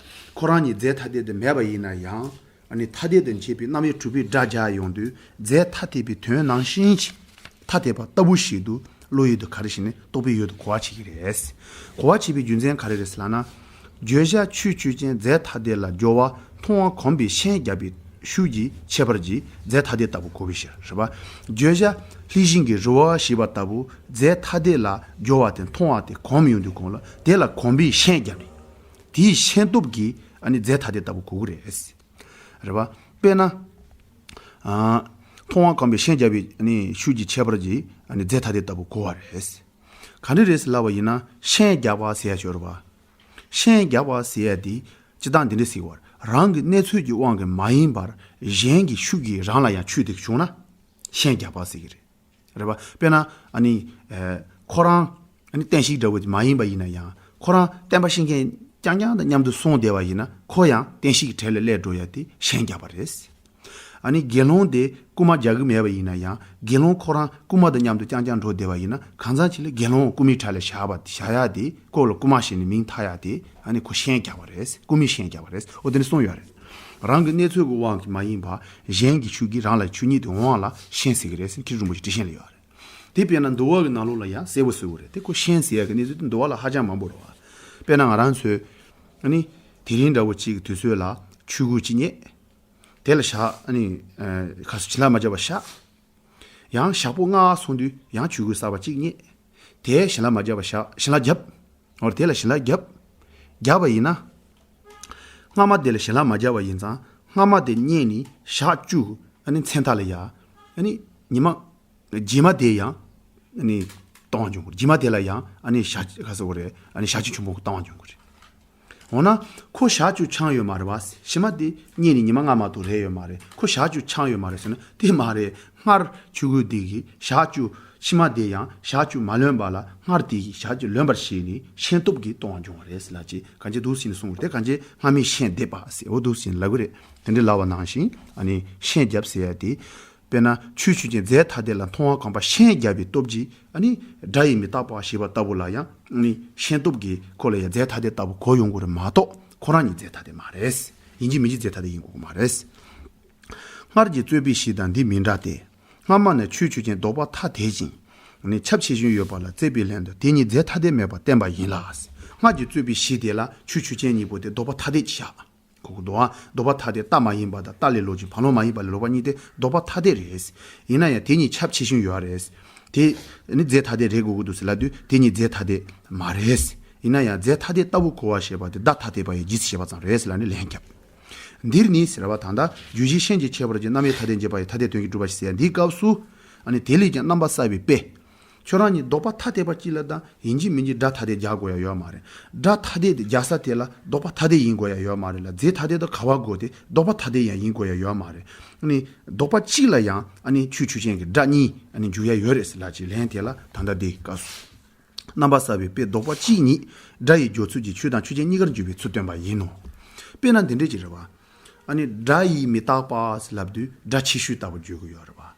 ཁོ་རང་གཉིས་རྫས་ཐ་དད་དུ་མེད་པ་ཡིན་ན་ཡང་ཨ་ནི་ཐ་དད་དུ་འབྱེད་པའི་རྣམ་དབྱེ་དྲུག་པའི་སྒྲ་སྦྱར་ཡོང་དུས་རྫས་ཐ་དད་པའི་དོན་ནང་བཞིན་གྱི་ཐ་དད་པ་ལྟ་བུ་ཞིག་ཏུ་བློ་ཡུལ་དུ་ག་རེ་ཞིག་ནི་རྟོག་པའི་ཡུལ་དུ་གོ་བ་བྱེད་ཀྱི་རེད། གོ་བ་བྱེད་པའི་རྒྱུ་མཚན་ག་རེ་རེད་ཟེར་ལབ་ན། བརྗོད་བྱ་ཆོས་ཆོས་ཅན་རྫས་ཐ་དད་ལ་སྦྱོར་བ་མཐོང་བ་གོམས་པའི་ཤན་རྒྱབ་པའི་ཤུགས་ཀྱིས་ཁྱད་པར་གྱིས་རྫས་ཐ་དད་ལྟ་བུ་གོ་བའི་ཕྱིར་རེད་པ། བརྗོད་བྱ་ལྷས་བྱིན་གྱི་རུ་བ་ཞེས་པ་ལྟ་བུ་རྫས་ཐ་དད་ལ་སྦྱོར་བ་དེ་མཐོང་བ་དེ་གོམས་ཡོང་དུས་གོང་ལ་དེ་ལ་གོམས་པའི་ཤན་རྒྱབ་ནས་དེའི་ཤན་སྟོབས་ཀྱིས་ཨ་ནི་རྫས་ཐ་དད་ལྟ་བུ་གོ་གི་རེད། རེད་པ། དཔེར་ན། ཨ། མཐོང་བ་གོམས་པའི་ཤན་རྒྱབ་པའི་ནི་ཤུགས་ཀྱི་ཁྱད་པར་གྱིས་ནི་རྫས་ཐ་དད་ལྟ་བུ་གོ་བ་རེད། ག་འདྲ་རེད་ཟེར་ལབ་པ་ཡིན་ན་ཤན་རྒྱབ་པ་ཟེར་ཡ་ཅིག་ཡོད་རེད་པ། ཤན་རྒྱབ་པ་ཟེར་ཡ་དེ་སྤྱིར་བཏང་འདི་འདྲ་ཟེར་བ་རང་གི་གནས་ཚུལ་གྱི་དབང་གིས་མ་ཡིན་པར་གཞན་གྱི་ཤུགས་ཀྱིས་རང་ལ་ཡང་ཆུད་དེ་བྱུང་ན་ཤན་རྒྱབ་པ་ཟེར་གྱི་རེད། རེད་པ། དཔེར་ན་ཨ་ནི་ཨ་ཁོ་རང་ཨ་ནི་བསྟན་བཤིག་འདྲ་བོ་དེ་མ་ཡིན་པ་ཡིན་ན་ཡང་ཁོ་རང་བསྟན་པ་བཤིག་མཁན་རྐྱང་རྐྱང་དང་མཉམ་དུ་སོང་བསྡད་པ་ཡིན་ན་ཁོ་ཡང་བསྟན་བཤིག་གི་གྲལ་ལ་སླེབས་འགྲོ་ཡ་དེ་ཤན་རྒྱག་པ་རེད། ཨ་ནི་དགེ་སློང་དེ་རྐུན་མ་རྒྱག་གི་མེད་པ་ཡིན་ན་ཡང་དགེ་སློང་ཁོ་རང་རྐུན་མ་དང་མཉམ་དུ་རྐྱང་རྐྱང་འགྲོ་བསྡད་པ་ཡིན་ན་གང་ཟག་ཅིག་ལ་དགེ་སློང་རྐུན་མའི་གྲལ་ལ་བཞག་པ་བཞག་ཡ་དེ་ཁོ་ལ་རྐུན་མ་ཞེས་ནས་མིང་ཐག་ཡ་དེ་ཨ་ནི་ཁོ་ཤན་རྒྱག་པ་རེད། རྐུན་མའི་ཤན་རྒྱག་པ་རེད། འོ་དེ་ནི་གསུངས་ཡོད་རེད། རང་གི་གནས་ཚུལ་གྱི་དབང་གིས་མ་ཡིན་པ་གཞན་གྱི་ཤུགས་ཀྱིས་རང་ལ་ཆོས་ཉིད་དུ་འོང་བ་ལ་ཤན་ཟེར་གྱི་རེད་ཟེར་མཁན་རིན་པོ་ཆེ་ཁྲིད་ཤན་ལ་ཡོད་རེད། དེ་དཔེར་ན་འདུལ་བ་གི་ནང་ལོགས་ལ་ཡང་གསལ་པོ་གསལ་པོ་རེད། དེ་ཁོ་ཤན་ཟེར་ཡ་གི་གནས་ཚུལ་དེ་འདུལ་བ་ལ་ཧ་ཅང་མང་པོ་རེད་བ། དཔེར་ན་ང་རང་ཚོས་ཨ་ནི་དེ་རིང་འདྲ་བོ་གཅིག་གི་དུས་ཚོད་ལ་ཆོས་གོས་གཅིག་རྙེད། དེ་ལ་ཞག་ཨ་ནི་ཁ་སོ་བྱིན་རླབས་མ་བརྒྱབ་པ་བཞག། ཡང་ཞག་པོ་ལྔ་སོང་དུས་ཡང་ཆོས་གོས་གསར་པ་གཅིག་རྙེད། དེ་བྱིན་རླབས་མ་བརྒྱབ་པ་བཞག། བྱིན་རླབས་བརྒྱབ། འོ་དེ་ལ་བྱིན་རླབས་བརྒྱབ། བརྒྱབ་པ་ཡིན་ན། སྔ་མ་དེ་ལ་བྱིན་རླབས་མ་བརྒྱབ་པ་ཡིན་ཙང་སྔ་མ་དེ་རྙེད་ནས་ཞག་བཅུ་ཨ་ནི་མཚན་རྟགས་ལ་ཡ། ཨ་ནི་ཉི་མ། རྗེས་མ་དེ་ཡང་ཨ་ནི་བཏང་བ་འབྱུང་གི་རེད། རྗེས་མ་དེ་ལ་ཡང་ཨ་ནི་ཞག་ག་ཟེར་དགོས་རེད། ཨ་ནི་ཞག་བཅུ་ཆུང་མོ་བཏང་བ་འབྱུང་གི་རེད། འོ་ན་ཁོ་ཞག་བཅུ་འཆང་ཡོད་མ་རེད་བ། ཕྱི་མ་དེ་རྙེད་ནས་ཉི་མ་ལྔ་མ་གཏོགས་རེད་ཡོད་མ་རེད། ཁོ་ཞག་བཅུ་འཆང་ཡོད་མ་རེད་ཟེར་ན་དེ་མ་རེད། སྔར་ཆོས་གོས་དེ་གི་ཞག་བཅུ་ཕྱི་མ་དེ་ཡང་ཞག་བཅུ་མ་ལོན་པ་ལ་སྔར་དེ་གི་ཞག་བཅུ་ལོན་པར་བྱས་ནས་ཤན་སྟོབས་ཀྱིས་སྟོང་བ་འབྱུང་བ་རེད་ཟེར་ལ་ཅི་གང་ཅི་འདུག་ཟེར་ནས་གསུངས་པ་རེད། དེ་གང་ཅི་སྔ་མའི་ཤན་འདེབས་པ་ཟེར་འོ་འདུག་ཟེར་ནས་ལབ་གི་རེད། དེ་འདྲའི་ལབ་པ་ནང་བཞིན་ཨ་ནི་ཤན་རྒྱབ་ཟེར་ཡ་དེ། དཔེར་ན་ཆོས་ཆོས་ཅན་རྫས་ཐ་དད་ལ་མཐོང་བ་གོམས་པ་ཤན་རྒྱབ་པའི་སྟོབས་ཀྱིས་ཨ་ནི་སྒྲ་ཡིས་མི་རྟག་པ་ཞེས་པ་ལྟ་བུ་ལ་ཡང་ཨ་ནི་ཤན་སྟོབས་ཀྱིས་ཁོ་ལ་ཡང་རྫས་ཐ་དད་ལྟ་བུ་གོ་ཡོང་གི་རེད་མ་གཏོགས་ཁོ་རང་ཉིད་རྫས་ཐ་དད་མ་རེད། ཡིན་གཅིག་མིན་གཅིག་རྫས་ཐ་དད་ཡིན་དགོས་ཀྱི་མ་རེད། སྔར་གྱི་རྩོད་པའི་གཞི་དང་འདི་མི་འདྲ་སྟེ། སྔ་མ་ནི་ཆོས་ཆོས་ཅན་ལྡོག་པ་ཐ་དད་ཅིང་ཨ་ནི་ཁྱབ་ཆེ་ཆུང་ཡོད་པ་ལ་རྩོད་པའི་ལན་དུ་དེ་གཉིས་རྫས་ཐ་དད་མེད་པར་བསྟན་པ་ཡིན་ལ། སྔར་གྱི་རྩོད་པའི་གཞི་དེ་ལ་ཆོས་ཆོས་ཅན་གཉིས་པོ་དེ་ལྡོག་པ་ཐ་དད་ཅིག་བཞག་གོ་གི་འདུག་ཨ། ལྡོག་པ་ཐ་དད་རྟགས་མ་ཡིན་པ་དང་རྟགས་ལས་ལོག་ཅིང་བར་ལོག་མ་ཡིན་པ་ལས་ལོག་པ་གཉིས་དེ་ལྡོག་པ་ཐ་དད་རེད། ཡིན་ན་ཡང་དེ་གཉིས་ཁྱབ་ཆེ་ཆུང་ཡོད་རེད། དེ་ནི་རྫས་ཐ་དད་རེད་དགོས་ཀྱི་འདུག་ཟེར་ལབ་དུས་དེ་གཉིས་རྫས་ཐ་དད་མ་རེད། ཡིན་ན་ཡང་རྫས་ཐ་དད་ལྟ་བུ་གོ་བ་ཞེས་པ་དེ་བརྡ་ཐ་དད་པ་ཡི་རྗེས་སུ་བྱེད་པ་ཙམ་རེད་ཟེར་ལབ་ནས་ལན་བརྒྱབ། འདིར་ནི་ཟེར་བ་ད་ལྟ་རྒྱུ་གཞི་ཤན་གྱི་ཁྱད་པར་གྱི་རྣམ་དབྱེ་ཐ་དད་འབྱེད་པ་ཡི་ཐ་དད་དོན་གྱིས་གྲུབ་པ་ཞིག་ཟེར་ཡ་འདིའི་སྐབས་སུ་ཨ་ནི་དེ་ལས་ཀྱང་རྣམ་པ་གསལ་བའི་དཔེ། ཁྱོད་རང་གཉིས་ལྡོག་པ་ཐ་དད་པ་གཅིག་ལ་དང་ཡིན་གཅིག་མིན་གཅིག་སྒྲ་ཐ་དད་རྒྱག་དགོས་ཡ་ཡོད་མ་རེད། སྒྲ་ཐ་དད་དེ་རྒྱག་ས་དེ་ལ་ལྡོག་པ་ཐ་དད་ཡིན་དགོས་ཡ་ཡོད་མ་རེད་ལ། རྫས་ཐ་དད་དང་ག་བ་དགོས་ཏེ་ལྡོག་པ་ཐ་དད་ཡང་ཡིན་དགོས་ཡ་ཡོད་མ་རེད། ཨ་ནི་ལྡོག་པ་གཅིག་ལ་ཡང་ཨ་ནི་ཆོས་ཆོས་ཅན་གྱི་སྒྲ་གཉིས་ཨ་ནི་འཇུག་ཡ་ཡོད་རེད་ཟེར་ལབ་ཅིག་ལན་དེ་ལ་ད་ལྟ་འདི་སྐབས་སུ། རྣམ་པ་གསལ་བའི་དཔེ་ལྡོག་པ་གཅིག་ཉིད་སྒྲ་ཡི་སྦྱོར་ཚུལ་གྱིས་ཆོས་དང་ཆོས་ཅན་གཉིས་ཀར་འཇུག་པའི་ཚུལ་སྟོན་པ་ཡིན་ནོ། དཔེར་ན་འདི་འདྲས་ཅིག་རེད་བ། ཨ་ནི་སྒྲ་ཡིས་མི་རྟག་པ་ཟེར་ལབ་དུས་སྒྲ་ཆེ་ཤོས་ལྟ་བུ་བརྗོད་ཀྱི་ཡོད་རེད་བ།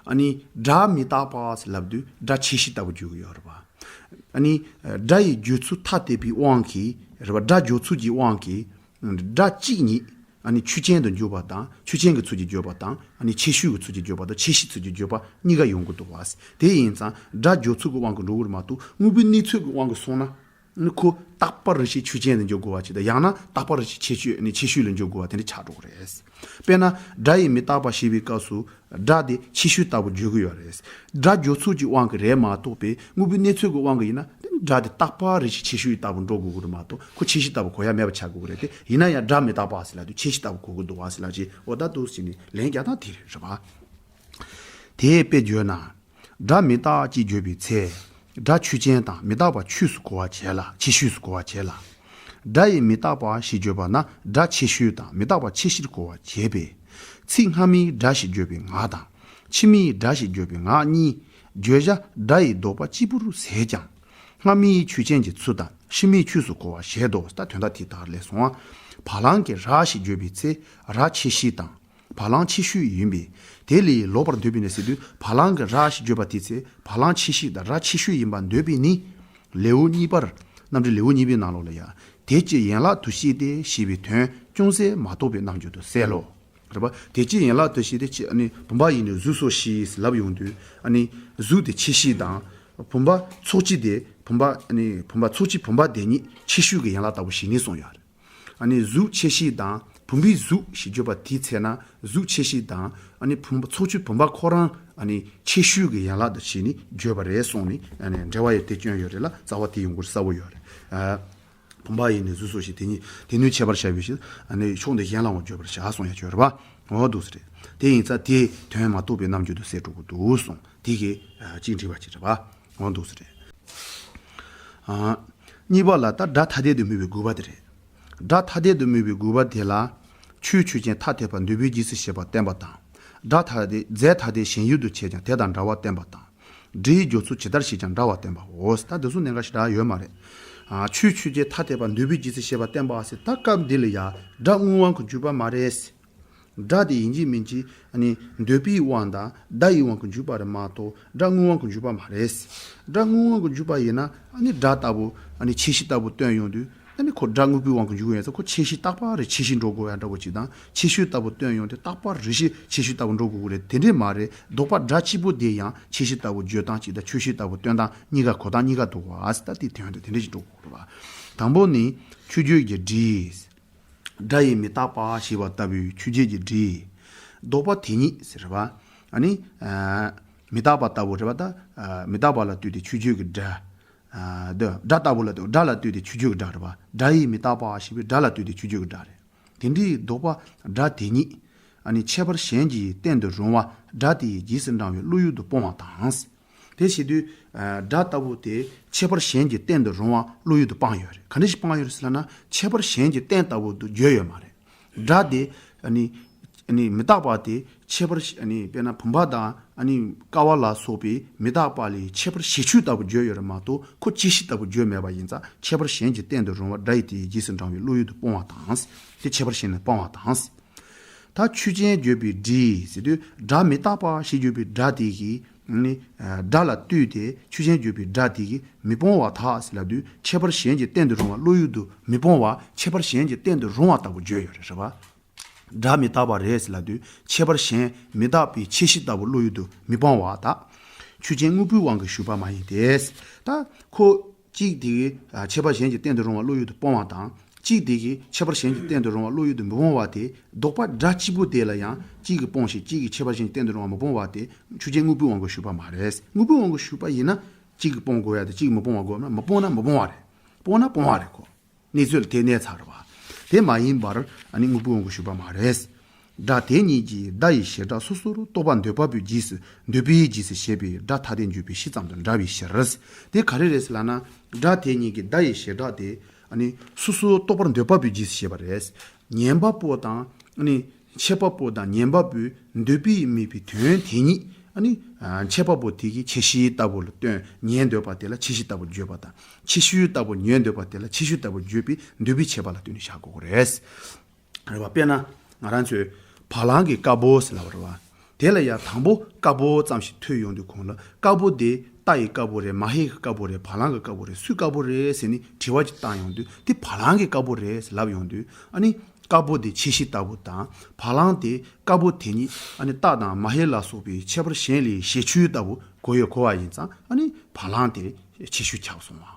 ཨ་ནི་སྒྲ་མི་རྟག་པ་ཟེར་ལབ་དུས་སྒྲ་ཆེ་ཤོས་ལྟ་བུ་བརྗོད་ཀྱི་ཡོད་རེད་བ། ཨ་ནི་སྒྲ་ཡི་སྦྱོར་ཚུལ་ཐ་དད་པའི་དབང་གིས་རེད་བ། སྒྲ་སྦྱོར་ཚུལ་གྱི་དབང་གིས་སྒྲ་གཅིག་ཉིད་ཨ་ནི་ཆོས་ཅན་དུ་འཇུག་པ་དང་ཆོས་ཅན་གྱི་ཚུལ་གྱིས་བརྗོད་པ་དང་ཨ་ནི་ཆེ་ཤོས་ཀྱི་ཚུལ་གྱིས་བརྗོད་པ་དང་ཆེ་ཤོས་ཚུལ་གྱིས་བརྗོད་པ་གཉིས་ཀ་ཡོང་གི་འདུག་བ། དེ་ཡིན་ཙང་སྒྲ་སྦྱོར་ཚུལ་གྱི་དབང་གིས་འགྲོ་གི་རེད་མ་གཏོགས་དངོས་པོའི་གནས་ཚོད་ཀྱི་དབང་གིས་སོང་ན། ནི་ཁོ་རྟག་པ་རེ་ཞིག་ཆོས་ཅན་དུ་འཇོག་དགོས་པ་ཅིག་དང་ཡང་ན་རྟག་པ་རེ་ཞིག་ཆེ་ཤོས་ནི་ཆེ་ཤོས་ལ་འཇོག་དགོས་པ་དེ་འདྲ་ཆགས་འགྲོ་གི་རེད། དཔེར་ན་སྒྲ་ཡིས་མི་རྟག་པ་ཞེས་པའི་སྐབས་སུ་སྒྲ་དེ་ཆེ་ཤོས་ལྟ་བུ་བརྗོད་ཀྱི་ཡོད་རེད། སྒྲ་སྦྱོར་ཚུལ་གྱི་དབང་གིས་རེད་མ་གཏོགས་པའི་དངོས་པོའི་གནས་ཚུལ་གྱི་དབང་གིས་ཡིན་ན་དེ་ནི་སྒྲ་དེ་རྟག་པ་རེ་ཞིག་ཆེ་ཤོས་ལྟ་བུ་འགྲོ་དགོས་ཀྱི་རེད་མ་གཏོགས་ཁོ་ཆེ་ཤོས་ལྟ་བུ་གོ་ཡ་མེད་པ་ཆགས་དགོས་ཀྱི་རེད་དེ། ཡིན་ན་ཡང་སྒྲ་མི་རྟག་པ་ཟེར་ལབ་དུས་ཆེ་ཤོས་ལྟ་བུ་གོ་གི་འདུག་བ་ཟེར་ལབ་ཅིག་འོ་ད་འདུག་ཟེར་ནས་ལན་རྒྱག་སྟངས་དེ་རེད་བ། དེས་དཔེ་བརྗོད་ན། སྒྲ་མི་རྟག་ཅེས་བརྗོད་པའི་ཚེ། སྒྲ་ཆོས་ཅན་དང་མི་རྟག་པ་ཆོས་སུ་གོ་བ་བྱས་ལ་ཆེ་ཤོས་སུ་གོ་བ་བྱས་ལ། སྒྲ་ཡིས་མི་རྟག་པ་ཞེས་བརྗོད་པ་ན་སྒྲ་ཆེ་ཤོས་དང་མི་རྟག་པ་ཆེ་ཤོས་གོ་བ་བྱས་པས། ཚིག་སྔ་མའི་སྒྲ་ཞེས་བརྗོད་པའི་ངག་དང་། ཕྱི་མའི་སྒྲ་ཞེས་བརྗོད་པའི་ངག་གཉིས། བརྗོད་བྱ་སྒྲ་ཡི་ལྡོག་པ་གཅིག་པུར་ཟད་ཀྱང་། སྔ་མའི་ཆོས་ཅན་གྱི་ཚུལ་དང་ཕྱི་མའི་ཆོས་སུ་གོ་བ་བྱེད་དོ། ད་དོན་དག་དེ་ལྟར་ལས་སོང་བ། བ་ལང་གི་ར་ཞེས་བརྗོད་པའི་ཚེ་ར་ཆེ་ཤོས་དང་། བ་ལང་ཆེ་ཤོས་ཡིན་པས། དེ་ལས་ལོག་པར་འདོད་པས་ན་ཟེར་དུས་བ་ལང་གི་ར་ཞེས་བརྗོད་པ་དེའི་ཚེ་བ་ལང་ཆེ་ཤོས་དང་ར་ཆེ་ཤོས་ཡིན་པར་འདོད་པས་ནི། ལེའུ་གཉིས་པར་རྣམ་འགྲེལ་ལེའུ་གཉིས་པའི་ནང་ལོགས་ལ་ཡང་དེ་ཅི་ཡན་ལག་ཏུ་བཤད་དེ་ཞེས་པའི་དོན་ཅུང་ཟད་མ་རྟོགས་པའི་རྣམ་འགྱུར་དུ་གསལ་ལོ། རེད་པ། དེ་ཅི་ཡན་ལག་ཏུ་བཤད་དེ་ཅི་ཨ་ནི་བུམ་པ་ཡིས་ནི་གཟུགས་སོ་ཞེས་ལབ་ཡོང་དུས་ཨ་ནི་གཟུགས་དེ་ཆེ་ཤོས་དང་བུམ་པ་ཚོགས་སྤྱི་དེ་བུམ་པ་ཨ་ནི་བུམ་པ་ཚོགས་སྤྱི་བུམ་པ་དེ་ཉིད་ཆེ་ཤོས་ཀྱི་ཡན་ལག་ལྟ་བུ་ཞིག་ནི་གསུངས་ཡོད་རེད། ཨ་ནི་གཟུགས་ཆེ་ཤོས་དང་བུམ་པའི་གཟུགས་ཞེས་བརྗོད་པ་དེའི་ཚེ་ན་གཟུགས་ཆེ་ཤོས་དང་ཨ་ནི་བུམ་པ་ཚོགས་སྤྱི་བུམ་པ་ཁོ་རང་ཨ་ནི་ཆེ་ཤོས་ཀྱི་ཡན་ལག་ཏུ་བྱས་ནས་བརྗོད་པ་རེད་གསུངས་ནས་ཨ་ནི་འགྲེལ་བ་ཡི་དེ་སྐྱོན་ཡོད་རེད་ལ་རྩ་བ་དེ་ཡོང་དགོས་གསལ་པོ་ཡོད་རེད། ཨ། བུམ་པ་ཡིས་ནི་གཟུགས་སོ་ཞེས་དེ་ཉིད་དེ་ནུས་ཁྱད་པར་བྱ་བའི་ཕྱིར་ཨ་ནི་ཕྱོགས་འདི་གཞན་ལའང་བརྗོད་པར་བྱ་གསུངས་ཡ་ཆོས་རེད་པ། འོ་འདུག་སེ་རེད། དེ་ཡིན་ཙང་དེའི་དོན་མ་རྟོགས་པའི་རྣམ་འགྱུར་དུ་གསལ་འགྲོ་གི་འདུག་གསུངས་དེ་གི་ཅིག་འགྲིག་པ་ཅིག་རེད་པ། འོ་འདུག་སེ་རེད། ཨ། གཉིས་པ་ལ་ད་སྒྲ་ཐ་དད་དུ་སྨོས་པའི་དགོས་པ་དེ་རེད། སྒྲ་ཐ་དད་དུ་སྨོས་པའི་དགོས་པ་དེ་ལ། ཆོས་ཆོས་ཅན་ཐ་དད་པ་འདོད་པའི་རྗེས་སུ་བྱེད་པ་བསྟན་པ་དང་། སྒྲ་ཐ་དད་རྫས་ཐ་དད་གཞན་ཡུལ་དུ་བྱས་ཀྱང་དེ་དང་འདྲ་བ་བསྟན་པ་དང་། སྒྲའི་སྦྱོར་ཚུལ་ཇི་ལྟར་བྱེད་ཀྱང་འདྲ་བ་བསྟན་པའོ། ད་འདི་ཚོ་གནད་འགག་ཞེ་དྲག་ཡོད་མ་རེད། ཨ། ཆོས་ཆོས་ཅན་ཐ་དད་པ་འདོད་པའི་རྗེས་སུ་བྱེད་པ་བསྟན་པ་ཟེར་ད་སྐབས་འདི་ལ་ཡང་སྒྲ་དངོས་དབང་གི་འཇུག་པ་མ་རེད། སྒྲ་དེ་ཡིན་གཅིག་མིན་གཅིག་ཨ་ནི་འདོད་པའི་དབང་དང་བརྡ་ཡི་དབང་གི་འཇུག་པ་རེད་མ་གཏོགས་སྒྲ་དངོས་དབང་གི་འཇུག་པ་མ་རེད། སྒྲ་དངོས་དབང་གི་འཇུག་པ་ཡིན་ན་ཨ་ནི་སྒྲ་ལྟ་བུ་ཨ་ནི་ཆེ་ཤོས་ལྟ་བུ་སྟོན་ཡོང་དུས། ཨ་ནི་ཁོ་སྒྲ་དངོས་པོའི་དབང་གིས་འཇུག་ཡོད་ཙང་ཁོ་ཆེ་ཤོས་རྟག་པར་རེ་ཆེ་ཤོས་འགྲོ་དགོས་ཡ་འདྲ་བོ་ཅིག་དང་ཆེ་ཤོས་ལྟ་བུ་སྟོན་ཡོང་དུས་རྟག་པར་རེ་ཞིག་ཆེ་ཤོས་ལྟ་བུ་འགྲོ་དགོས་ཀྱི་རེད། དེ་འདྲས་མ་རེད། ལྡོག་པ་སྒྲ་གཅིག་པོ་དེ་ཡང་ཆེ་ཤོས་ལྟ་བུ་བརྗོད་སྟངས་གཅིག་དང་ཆེ་ཤོས་ལྟ་བུ་སྟོན་སྟངས་གཉིས་ཀ་གོ་སྟངས་གཉིས་ཀ་འདུག་གོ། ཨ་ཙི་ད་དེ་དོན་དེ་དེ་འདྲས་ཞིག་འགྲོ་དགོས་རེད་པ། དང་པོ་ནི་ཆོས་བརྗོད་ཀྱི་སྒྲས། སྒྲ་ཡིས་མི་རྟག་པ་ཞེས་པ་ལྟ་བུའི་ཆོས་བརྗོད་ཀྱི་སྒྲས། ལྡོག་པ་དེ་ཉིད་ཟེར་བ། ཨ་ནི། ཨ། མི་རྟག་པ་ལྟ་བུ་རེད་པ་ད། ཨ། མི་རྟག་པ་ལ་ལྟོས་ཏེ་ཆོས་བརྗོད་ཀྱི་སྒྲ། ཨ། འདི་སྒྲ་ལྟ་བུ་ལ་ལྟོས་སྒྲ་ལ་ལྟོས་ཏེ་ཆོས་བརྗོད་ཀྱི་སྒྲ་རེད་པ། སྒྲ་ཡིས་མི་རྟག་པ་ཞེས་པའི་སྒྲ་ལ་ལྟོས་ཏེ་ཆོས་བརྗོད་ཀྱི་སྒྲ་རེད། དེ་འདྲའི་ལྡོག་པ་སྒྲ་དེ་ཉིད། ཨ་ནི་ཁྱད་པར་གཞན་གྱིས་བསྟན་དུ་རུང་བ་སྒྲ་དེའི་རྗེས་སུ་འབྲང་བའི་བློ་ཡུལ་དུ་སྤོང་བ་དང་། དེ་བྱེད་དུས་ཨ་སྒྲ་ལྟ་བུ་དེ་ཁྱད་པར་གཞན་གྱི་རྟེན་དུ་རུང་བ་བློ་ཡུལ་དུ་སྤངས་ཡོད་རེད། ག་འདྲ་ཞིག་སྤངས་ཡོད་རེད་ཟེར་ལབ་ན། ཁྱད་པར་གཞན་གྱི་རྟེན་ལྟ་བུ་དུ་བརྗོད་ཡོད་མ་རེད། སྒྲ་དེ་ཨ་ནི་ཨ་ནི་མི་རྟག་པ་དེ་ཁྱད་པར་ཨ་ནི་དཔེར་ན་བུམ་པ་དང་ཨ་ནི་ཀ་བ་ལ་སོགས་པའི་མི་རྟག་པ་ལས་ཁྱད་པར་བྱེད་ཆོས་ལྟ་བུ་བརྗོད་ཡོད་རེད་མ་གཏོགས། ཁོ་བཅད་ཤེས་ལྟ་བུ་བརྗོད་མེད་པ་ཡིན་ཙང་། ཁྱད་པར་གཞན་གྱི་རྟེན་དུ་རུང་བ་སྒྲ་ཡི་དེ་རྗེས་སུ་འབྲང་བའི་བློ་ཡུལ་དུ་སྤོང་བ་དང་། དེ་ཁྱད་པར་གཞན་ནི་སྤང་བ་དང་། ད་ཆོས་ཅན་བརྗོད་པའི་སྒྲས་ཟེར་དུས། སྒྲ་མི་རྟག་པ་ཞེས་བརྗོད་པའི་སྒྲ་དེ་གིས་ནི་སྒྲ་ལ་ལྟོས་ཏེ་ཆོས་ཅན་བརྗོད་པའི་སྒྲ་དེ་གིས་མི་སྤོང་བར་ཐལ་ཟེར་ལབ་དུས། ཁྱད་པར་གཞན་གྱི་རྟེན་དུ་རུང་བ་བློ་ཡུལ་དུ་མི་སྤོང་བ་ཁྱད་པར་གཞན་གྱི་རྟེན་དུ་རུང་བ་ལྟ་བུ་བརྗོད་ཡོད་རེད། རེད་པ། སྒྲ་མི་རྟག་པ་རེད་ཟེར་ལབ་དུས། ཁྱད་པར་གཞན་མི་རྟག་པའི་ཁྱད་གཞི་ལྟ་བུ་བློ་ཡུལ་དུ་མི་སྤོང་བ་དང་། ཆོས་ཅན་དངོས་པོའི་དབང་གིས་ཞུགས་པ་མ་ཡིན་ཏེ། ད་ཁོ་གཅིག་དེ་གིས་ཨ་ཁྱད་པར་གཞན་གྱི་རྟེན་དུ་རུང་བ་བློ་ཡུལ་དུ་སྤོང་བ་དང་། གཅིག་དེ་གིས་ཁྱད་པར་གཞན་གྱི་རྟེན་དུ་རུང་བ་བློ་ཡུལ་དུ་མི་སྤོང་བ་དེ། ལྡོག་པ་སྒྲ་གཅིག་པུ་དེ་ལ་ཡང་གཅིག་གིས་སྤོང་ཞིང་གཅིག་གིས་ཁྱད་པར་གཞན་གྱི་རྟེན་དུ་རུང་བ་མི་སྤོང་བ་དེ་ཆོས་ཅན་དངོས་པོའི་དབང་གིས་ཞུགས་པ་མ་རེད། དངོས་པོའི་དབང་གིས་ཞུགས་པ་ཡིན་ན་གཅིག་གིས་སྤོང་དགོས་ཡ་དེ་གཅིག་གིས་མི་སྤོང་བ་དགོས་ན། མི་སྤོང་ན་མི་སྤོང་བ་རེད། སྤོང་ན་སྤོང་བ་རེད། ཁོ་གནས་ཚུལ་དེ་གནས་ཚར་བ་དེ་མ་ཡིན་པར་ཨ་ནི་དངོས་པོའི་དབང་གིས་ཞུགས་པ་མ་རེད། སྒྲ་དེ་གཉིས་ཀྱིས་བརྡ་ཡི་བྱེ་བྲག་སོ་སོར་རྟོགས་པ་འདོད་པ་པོའི་རྗེས་སུ། འདོད་པའི་རྗེས་སུ་བྱེད་པའི་སྒྲ་ཐ་དད་འཇོག་པའི་གཞི་ཙམ་དུ་འདྲ་བའི་ཕྱིར། དེ་ག་རེ་རེད་ཟེར་ལབ་ན། སྒྲ་དེ་གཉིས་ཀྱི་བརྡ་ཡི་བྱེ་བྲག་དེ་ཨ་ནི་སོ་སོར་རྟོགས་པར་འདོད་པ་པོའི་རྗེས་སུ་བྱེད་པ་རེད། ཉན་པ་པོ་དང་ཨ་ནི་འཆད་པ་པོ་དང་ཉན་པ་པོའི་འདོད་པས་དམིགས་པའི་དོན་དེ་ཉིད་ཨ་ནི་ཨ་འཆད་པ་པོ་དེ་གིས་ཁྱད་གཞི་ལྟ་བུ་ལ་སྟོན། ཉན་འདོད་པ་དེ་ལ་ཁྱད་གཞི་ལྟ་བུ་བརྗོད་པ་དང་། ཁྱད་གཞི་ལྟ་བུ་ཉན་འདོད་པ་དེ་ལ་ཁྱད་གཞི་ལྟ་བུ་བརྗོད་པའི་འདོད་པས་འཆད་པ་ལ་ལྟོས་ནས་བཞག་དགོས་ཀྱི་རེད། རེད་པ། དཔེར་ན་ང་རང་ཚོའི་བ་ལང་གི་དཀར་པོ་ཟེར་ལབ་པ་རེད་པ། དེ་ལ་ཡང་དང་པོ་དཀར་པོ་ཙམ་ཞིག་ཐོས་ཡོང་དུས། གོང་ལ་དཀར་པོ་དེ་རྟ་ཡི་དཀར་པོ་རེད། མ་ཧེ་གི་དཀར་པོ་རེད། བ་ལང་གི་དཀར་པོ་རེད། སུའི་དཀར་པོ་རེད་ཟེར་ནས་དྲི་བ་ཅིག་བཏང་ཡོང་དུས། དེ་བ་ལང་གི་དཀར་པོ་རེད་ཟེར་ལབ་ཡོང་དུས། ཨ་ནི་དཀར་པོ་དེ་ཁྱད་གཞི་ལྟ་བུ་དང་། བ་ལང་དེ་དཀར་པོ་དེ་ཉིད་ཨ་ནི་རྟ་དང་མ་ཧེ་ལ་སོགས་པའི་ཁྱད་པར་གཞན་ལས་བྱེད་ཆོས་ལྟ་བུ་གོ་ཡོད་གོ་བ་ཡིན་ཙང་། ཨ་ནི་བ་ལང་དེ་ཁྱད་གཞི་ཆགས་སོང་བ།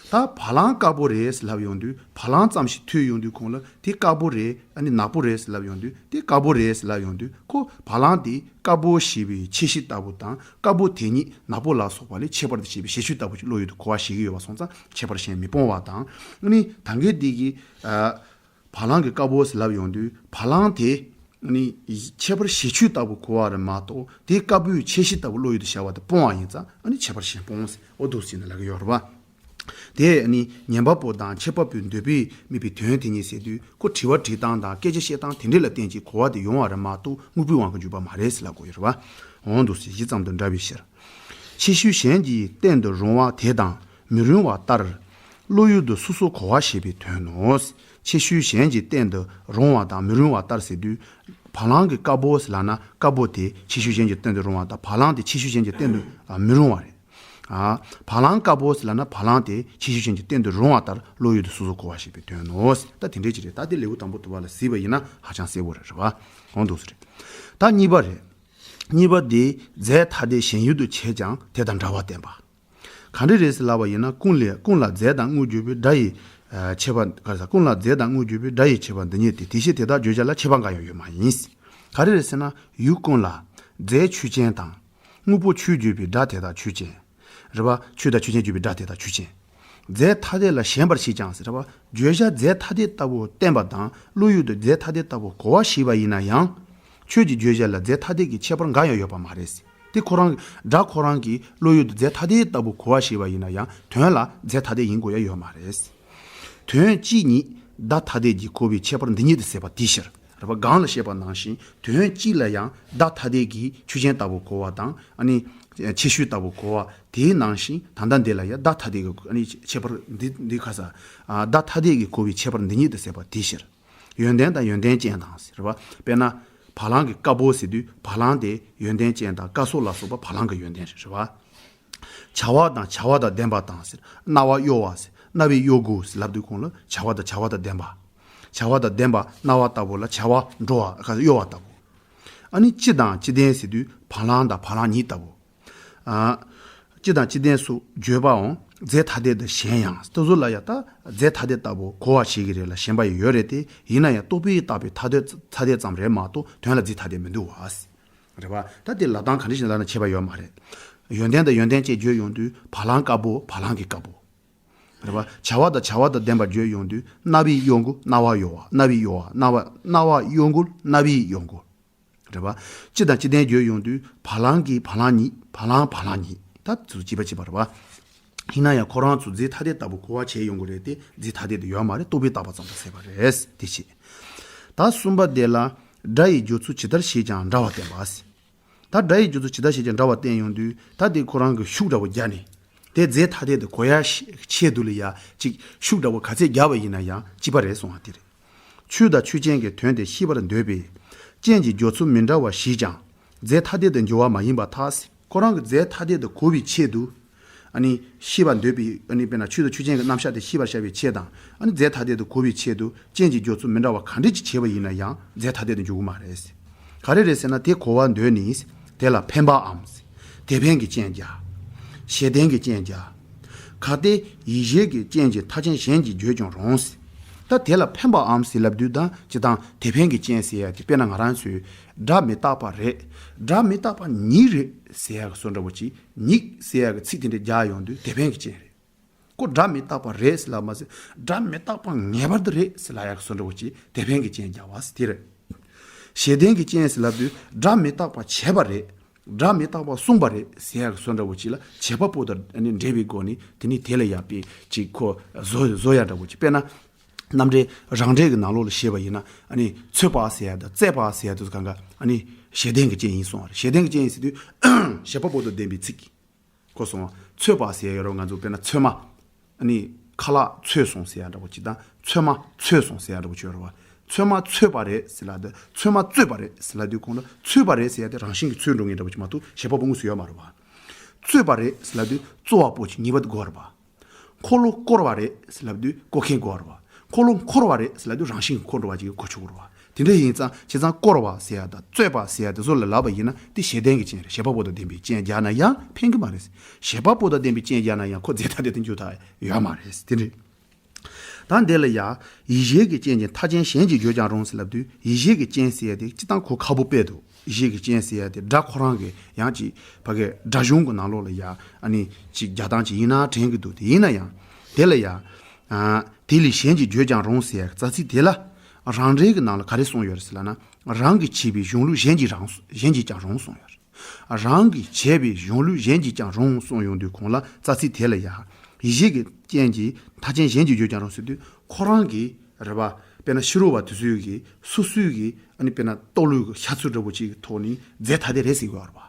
ད་བ་ལང་དཀར་པོ་རེད་ཟེར་ལབ་ཡོང་དུས། བ་ལང་ཙམ་ཞིག་ཐོས་ཡོང་དུས། གོང་ལ་དེ་དཀར་པོ་རེད། ཨ་ནི་ནག་པོ་རེད་ཟེར་ལབ་ཡོང་དུས། དེ་དཀར་པོ་རེད་ཟེར་ལབ་ཡོང་དུས། ཁོ་བ་ལང་དེ་དཀར་པོ་ཞེས་པའི་ཁྱད་གཞི་ལྟ་བུ་དང་། དཀར་པོ་དེ་ཉིད་ནག་པོ་ལ་སོགས་པ་ལས་ཁྱད་པར་དུ་བྱས་པའི་བྱེད་ཆོས་ལྟ་བུ་ཞིག་བློ་ཡུལ་དུ་གོ་བ་བྱེད་ཀྱི་ཡོད་པ་སོང་ཙང་། ཁྱད་པར་གཞན་མི་སྤོང་བ་དང་། ཨ་ནི་ད་གིན་དེ་གིས་ཨ་བ་ལང་གི་དཀར་པོ་ཟེར་ལབ་ཡོང་དུས། བ་ལང་དེ་ནི་ཁྱད་པར་བྱེད་ཆོས་ལྟ་བུ་གོ་བ་རེད་མ་གཏོགས། དེ་དཀར་པོའི་ཁྱད་གཞི་ལྟ་བུ་བློ་ཡུལ་དུ་བྱ་བ་དེ་སྤོང་བ་ཡིན་ཙང་། ཨ་ནི་ཁྱད་པར་གཞན་སྤོང་ཟེར། འོ་འདུག་ཟེར་ནས་ལབ་ཀྱི་ཡོད་རེད་པ། དེ་ནི་ཉན་པ་པོ་དང་འཆད་པ་པོའི་འདོད་པས་དམིགས་པའི་དོན་དེ་ཉིད་ཟེར་དུས། ཁོ་དྲི་བ་དྲི་སྟངས་དང་སྐད་ཆ་བཤད་སྟངས་དེ་འདྲ་ལ་བརྟེན་ཅིང་གོ་བ་དེ་ཡོང་བ་རེད་མ་གཏོགས། དངོས་པོའི་དབང་གིས་འཇུག་པ་མ་རེད་ཟེར་ལབ་དགོས་ཡོད་རེད་པ། འོ་འདུག་ཟེར། གཞི་ཙམ་དུ་འདྲ་བའི་ཕྱིར། ཁྱད་ཆོས་གཞན་གྱི་རྟེན་དུ་རུང་བ་དེ་དང་མི་རུང་བ་ལྟར། བློ་ཡུལ་དུ་སོ་སོར་གོ་བ་ཞེས་པའི་དོན་ནོ། ཁྱད་ཆོས་གཞན་གྱི་རྟེན་དུ་རུང་བ་དང་མི་རུང་བ་ལྟར་ཟེར་དུས། བ་ལང་གི་དཀར་པོ་ཟེར་ལབ་ན། དཀར་པོ་དེ་ཁྱད་ཆོས་གཞན་གྱི་རྟེན་དུ་རུང་བ་དང་། བ་ལང་དེ་ཁྱད་ཆོས་གཞན་གྱི་རྟེན་དུ་ཨ་མི་རུང་བ་རེད། ཨ་བ་ལང་དཀར་པོ་ཟེར་ལབ་ན། བ་ལང་དེ་ཁྱད་ཆོས་གཞན་གྱི་རྟེན་དུ་རུང་བ་ལྟར་བློ་ཡུལ་དུ་སོ་སོར་གོ་བ་ཞེས་པའི་དོན་ནོ། ད་དེ་འདྲའི་ཅིག་རེད། ད་དེ་ལེའུ་དང་པོ་དུ་བ་ལ་གཟིགས་པ་ཡིན་ན་ཧ་ཅང་གསལ་པོ་རེད། རེད་པ། འོ་འདུག་ཟེར་རེད། ད་གཉིས་པ་རེད། གཉིས་པ་དེ་རྫས་ཐ་དད་གཞན་ཡུལ་དུ་བྱེད་ཀྱང་དེ་དང་འདྲ་བ་བསྟན་པ། ག་འདྲ་རེད་ཟེར་ལབ་པ་ཡིན་ན། ཀུན་ལས་ཀུན་ལ་རྫས་དང་དངོས་བརྗོད་པའི་སྒྲ་ཡི་ཨ་ཁྱད་པར། ག་རེ་ཟེར། ཀུན་ལ་རྫས་དང་དངོས་བརྗོད་པའི་སྒྲ་ཡི་ཁྱད་པར་འདི་ཉིད་དེ། དེ་བཞིན་དེ་དག་བརྗོད་བྱ་ལ་ཁྱད་པར་འགའ་ཡང་ཡོད་མ་ཡིན། ག་རེ་རེད་ཟེར་ན། ཡུལ་ཀུན་ལ་རྫས་ཆོས་ཅན་དང་། དངོས་པོ་ཆོས་བརྗོད་པའི་སྒྲ་དེ་དག་ཆོས་ཅན། རེད་པ། ཆོས་དང་ཆོས་ཅན་བརྗོད་པའི་སྒྲ་དེ་དག་ཆོས་ཅན། རྫས་ཐ་དད་ལ་ཞེན་པར་བྱེད་ཀྱང་ཟེར། རེད་པ། བརྗོད་བྱ་རྫས་ཐ་དད་ལྟ་བུ་བསྟན་པ་དང་། བློ་ཡུལ་དུ་རྫས་ཐ་དད་ལྟ་བུ་གོ་བ་ཞེས་པ་ཡིན་ན་ཡང་། ཆོས་ཀྱི་བརྗོད་བྱ་ལ་རྫས་ཐ་དད་ཀྱི་ཁྱད་པར་འགའ་ཡང་ཡོད་པ་མ་རེད། དེ་ཁོ་རང་། སྒྲ་ཁོ་རང་གིས་བློ་ཡུལ་དུ་རྫས་ཐ་དད་ལྟ་བུ་གོ་བ་ཞེས་པ་ཡིན་ན་ཡང་། དོན་ལ་རྫས་ཐ་དད་ཡིན་དགོས་ཡ་ཡོད་མ་རེད། དོན་གཅིག་ཉིད་བརྡ་ཐ་དད་ཀྱིས་གོ་བའི་ཁྱད་པར་འདི་ཉིད་དུ་ཟད་པ་དེའི་ཕྱིར། རེད་པ། གོང་ལ་བཤད་པ་ནང་བཞིན་དོན་གཅིག་ལ་ཡང་བརྡ་ཐ་དད་ཀྱིས་ཆོས་ཅན་ལྟ་བུ་གོ་བ་དང་། ཨ་ནི་ཁྱད་ཆོས་ལྟ་བུ་གོ་བ་དེའི་ནང་བཞིན། ད་ལྟ་འདི་ལ་ཡང་བརྡ་ཐ་དད་ཀྱི་ཨ་ནི་ཁྱད་པར་འདི། འདི་ག་ས། ཨ་བརྡ་ཐ་དད་ཀྱིས་གོ་བའི་ཁྱད་པར་འདི་ཉིད་དུ་ཟད་པ་དེའི་ཕྱིར། ཡོན་ཏན་དང་ཡོན་ཏན་ཅན་དང་ཟེར་བ། དཔེར་ན་བ་ལང་གི་དཀར་པོ་ཟེར་དུས། བ་ལང་དེ་ཡོན་ཏན་ཅན་དང་། སྐ་སོགས་ལ་སོགས་པ་བ་ལང་གི་ཡོན་ཏན་རེད། རེད་བ། བྱ་བ་དང་བྱ་བ་དང་ལྡན་པ་དང་ཟེར། རྣ་བ་གཡོ་བ་ཟེར། རྣ་བས་གཡོ་དགོས་ཟེར་ལབ་དུས། གོང་ལ་བྱ་བ་དང་བྱ་བ་དང་ལྡན་པ། བྱ་བ་དང་ལྡན་པ་རྣ་བ་ལྟ་བུ་ལ་བྱ་བ་འགྲོ་བ་ག་ས་གཡོ་བ་ལྟ་བུ། ཨ་ནི་སྤྱི་དང་སྤྱི་ལྡན་ཟེར་དུས། བ་ལང་དང་བ་ལང་ཉིད་ལྟ་བུ། ཨ། སྤྱི་དང་སྤྱི་ལྡན་སོགས་བརྗོད་པའང་རྫས་ཐ་དད་དུ་ཞེན་ཡང་། དེ་ཚོ་ལ་ཡང་ད་རྫས་ཐ་དད་ལྟ་བུ་གོ་བ་བྱེད་ཀྱི་རེད་ལ་ཞེན་པ་ཡང་ཡོད་རེད་དེ། ཡིན་ན་ཡང་རྟོག་པས་བཏགས་པའི་ཐ་དད་ཐ་དད་ཙམ་རེད་མ་གཏོགས། དོན་ལ་རྫས་ཐ་དད་མི་འདུག་བ། རེད་བ། ད་དེ་ལབ་སྟངས་ག་འདྲ་ཞིག་ལབ་ན་ཁྱད་པར་ཡོད་མ་རེད། ཡོན་ཏན་དང་ཡོན་ཏན་ཅན་བརྗོད་ཡོང་དུས། བ་ལང་དཀར་པོ། བ་ལང་གི་དཀར་པོ། རེད་བ། བྱ་བ་དང་བྱ་བ་དང་ལྡན་པ་བརྗོད་ཡོང་དུས། རྣ་བས་གཡོ་དགོས། རྣ་བ་གཡོ་བ། རྣ་བས་གཡོ་བ། རྣ་བ། རྣ་བ་གཡོ་དགོས། རྣ་བས་གཡོ་དགོས། རེད་བ། སྤྱི་དང་སྤྱི་ལྡན་བརྗོད་ཡོང་དུས། བ་ལང་གི་བ་ལང་ཉིད། བ་ལང་བ་ལང་ཉིད། ད་ཚུར་བྱིས་པ་བྱེད་པ་རེད་བ། ཡིན་ན་ཡང་ཁོ་རང་ཚོ་རྫས་ཐ་དད་ལྟ་བུ་གོ་བ་བྱས་ཡོང་གི་རེད་དེ། རྫས་ཐ་དད་དུ་ཡོད་མ་རེད། རྟོག་པས་བཏགས་པ་ཙམ་དུ་ཟད་པ་རེད། དེ་བྱས། ད་གསུམ་པ་དེ་ལ་སྒྲ་ཡི་སྦྱོར་ཚུལ་ཇི་ལྟར་ཤེས་ཀྱང་འདྲ་བ་བསྟན་པ། ད་སྒྲ་ཡི་སྦྱོར་ཚུལ་ཇི་ལྟར་ཤེས་ཀྱང་འདྲ་བ་བསྟན་ཡོང་དུས། ད་དེ་ཁོ་རང་གི་ཤུགས་འདྲ་བོ་བརྒྱབ་ནས། དེ་རྫས་ཐ་དད་དུ་གོ་ཡ་ཆེད་དུ་ལ་ཡ་ཅིག་ཤུགས་འདྲ་བོ་ག་ཚད་བརྒྱབ་པ་ཡིན་ན་ཡང་གཅིག་པ་རེད་གསུངས་པ་དེ་རེད། ཆོས་དང་ཆོས་ཅན་གྱི་དོན་དེ་ཤེས་པར་འདོད་པས། རྐྱེན་གྱི་སྦྱོར་ཚུལ་མི་འདྲ་བ་ཞིག་ཀྱང་རྫས་ཐ་དད་དུ་འགྱུར་བ་མ་ཡིན་པར་ཐལ། ཁོ་རང་གི་རྫས་ཐ་དད་དུ་གོ་བའི་ཆེད་དུ། ཨ་ནི་ཤེས་པར་འདོད་པའི། ཨ་ནི་དཔེར་ན་ཆོས་དང་ཆོས་ཅན་གྱི་རྣམ་གཞག་དེ་ཤེས་པར་བྱ་བའི་ཆེད་དང་། ཨ་ནི་རྫས་ཐ་དད་དུ་གོ་བའི་ཆེད་དུ་རྐྱེན་གྱི་སྦྱོར་ཚུལ་མི་འདྲ་བ་ག་འདྲ་ཅིག་བྱས་པ་ཡིན་ན་ཡང་རྫས་ཐ་དད་དུ་འགྱུར་གྱི་མ་རེད། ག་རེ་རེད་ཟེར་ན། དེ་གོ་བར་འདོད་ནས་དེ་ལ་འཕེན་པའམ། དེ་འཕེན་གྱི་རྐྱེན་བརྒྱབ། ཞེ་བདེན་གྱི་རྐྱེན་བརྒྱབ། གལ་ཏེ་ཡིད་བྱེད་ཀྱི་རྐྱེན་གྱི་མཐའ་ཅན་གཞན་གྱིས་བརྗོད་ཀྱང་རུང་། ད་དེ་ལ་འཕེན་པའམ་ཟེར་ལབ་དུས། ད་སྤྱིར་བཏང་དེ་འཕེན་གྱི་རྐྱེན་ཟེར་ཡ་དེ། དཔེར་ན་ང་རང་ཚོས་སྒྲ་མི་རྟག་པ་རེད། སྒྲ་མི་རྟག་པ་ཉིད་རེད་ཟེར་ཡ་གི་བཟོ་འདྲ་བོ་ཅིག་ཉིད་ཟེར་ཡ་གི་ཚིག་དེ་འདྲ་རྒྱག་ཡོང་དུས་དེ་འཕེན་གྱི་རྐྱེན་རེད། ཁོ་སྒྲ་མི་རྟག་པ་རེད་ཟེར་ལབ་མ་ཟད། སྒྲ་མི་རྟག་པ་ངེས་པར་དུ་རེད་ཟེར་ལབ་ཡ་གི་བཟོ་འདྲ་བོ་ཅིག་དེ་འཕེན་གྱི་རྐྱེན་བརྒྱབ་པ་ཟེར་དེ་རེད། ཞེ་བདེན་གྱི་རྐྱེན་ཟེར་ལབ་དུས་སྒྲ་མི་རྟག་པ་བྱས་པ་རེད། སྒྲ་མི་རྟག་པ་གསུངས་པ་རེད་ཟེར་ཡ་གི་བཟོ་འདྲ་བོ་ཅིག་ལ་བྱེད་པ་པོ་དང་ཨ་ནི་འབྲེལ་བའི་སྒོ་ནས། དེ་ནི་དེ་ལ་ཡ་དཔེ་ཅིག་ཁོ་བཟོ་བཟོ་ཡ་འདྲ་བོ་ཅིག་དཔེར་ན་རྣམ་འགྲེལ་རང་འགྲེལ་གྱི་ནང་ལོགས་ལ་བཤད་པ་ཡིན་ན། ཨ་ནི་ཚོད་པ་ཟེར་ཡ་དང་རྩོད་པ་ཟེར་ཡ་དེ་ཚོ་གང་ག་ཨ་ནི་ཞེ་བདེན་གྱི་རྐྱེན་ཡིན་གསུངས་པ་རེད། ཞེ་བདེན་གྱི་རྐྱེན་ཡིན་ཟེར་དུས་བྱེད་པ་པོ་དང་ལྡན་པའི་ཚིག་ཁོ་སོང་བ། ཚོད་པ་ཟེར་ཡ་ཡོད་རེད། ང་ཚོ་དཔེར་ན་ཚོད་མ། ཨ་ནི་ཁ་ལག་ཚོས་སོང་ཟེར་ཡ་འདྲ་བོ་ཅིག་དང་། ཚོད་མ་ཚོས་སོང་ཟེར་ཡ་འདྲ་བོ་ཅིག་ཡོད་རེད་བ། ཚོད་མ་ཚོས་པ་རེད་ཟེར་ལབ་དུས་ཚོད་མ་རྩོད་པ་རེད་ཟེར་ལབ་དུས་ཁོང་ལ་ཚོས་པ་རེད་ཟེར་ཡ་དེ་རང་བཞིན་གྱིས་ཚོས་འགྲོ་མཁན་འདྲ་བོ་ཅིག་མ་གཏོགས་བྱེད་པ་པོ་དངོས་སུ་ཡོད་མ་རེད་བ། རྩོད་པ་རེད་ཟེར་ལབ་དུས་རྩོ་བ་པོ་ཅིག་ངེས་པར་དགོས་རེད་བ། འཁོར་ལོ་བསྐོར་བ་རེད་ཟེར་ལབ་དུས་བསྐོར་མཁན་དགོས་རེད་བ། འཁོར་ལོ་འཁོར་བ་རེད་ཟེར་ལབ་དུས་རང་བཞིན་གྱིས་འཁོར་འགྲོ་བ་ཅིག་གོ་ཆོད་དགོས་རེད་བ། དེ་འདྲ་ཡིན་ཙང་། བྱས་ཙང་བསྐོར་བ་ཟེར་ཡ་དང་རྩོད་པ་ཟེར་ཡ་དེ་ཚོ་ལ་ལབ་པ་ཡིན་ན། དེ་ཞེ་བདེན་གྱི་རྐྱེན་རེད། བྱེད་པ་པོ་དང་ལྡན་པའི་རྐྱེན་བརྒྱབ་ན་ཡང་ཕན་གྱི་མ་རེད། བྱེད་པ་པོ་དང་ལྡན་པའི་རྐྱེན་བརྒྱབ་ན་ཡང་ཁོ་རྫས་ཐ་དད་དུ་འགྱུར་ཐབས་ཡོད་མ་རེད། དེ་རེད། ད་འདི་ལ་ཡ། ཡིད་བྱེད་ཀྱི་རྐྱེན་གྱི་མཐའ་ཅན་གཞན་གྱིས་བརྗོད་ཀྱང་རུང་ཟེར་ལབ་དུས། ཡིད་བྱེད་ཀྱི་རྐྱེན་ཟེར་ཡ་དེ་སྤྱིར་བཏང་གོ་ཁག་པོ་དཔེ་འདུག་ཡིད་བྱེད་ཀྱི་རྐྱེན་ཟེར་ཡ་དེ་སྒྲ་ཁོ་རང་གི་ཡང་ཅིག་ཕ་གི་སྒྲ་གཞུང་གི་ནང་ལོགས་ལ་ཡ། ཨ་ནི་ཅིག་རྒྱག་སྟངས་ཅིག་ཡིན་ན་དྲན་གྱི་འདུག་དེ་ཡིན་ན་ཡང་། དེ་ལ་ཡ། ཨ། དེ་ལས་གཞན་གྱིས་བརྗོད་ཀྱང་རུང་ཟེར་ཡ་རྩ་ཚིག་དེ་ལ། རང་འགྲེལ་གྱི་ནང་ལ་ག་རེ་གསུངས་ཡོད་རེད་ཟེར་ལབ་ན། རང་གིས་བྱས་པའི་གཞུང་ལུགས་གཞན་གྱིས་རང་གཞན་གྱིས་ཀྱང་རུང་གསུངས་ཡོད་རེད། རང་གིས་བྱས་པའི་གཞུང་ལུགས་གཞན་གྱིས་ཀྱང་རུང་གསུངས་ཡོང་དུས་ཁོང་ལ་རྩ་ཚིག་དེ་ལ་ཡ། ཡིད་བྱེད་ཀྱི་རྐྱེན་གྱི་མཐའ་ཅན་གཞན་གྱིས་བརྗོད་ཀྱང་རུང་ཟེར་དུས་ཁོ་རང་གི་རེད་པ། དཔེར་ན་ཕྱི་རོལ་པ་དེ་ཚོའི་གི་སོ་སོའི་གི་ཨ་ནི་དཔེར་ན་རྟོགས་ལུགས་ཤར་ཚུལ་འདྲ་པོ་ཅིག་གི་ཐོག་ནས་རྫས་ཐ་དད་རེད་ཟེར་གྱི་ཡོད་རེད་པ།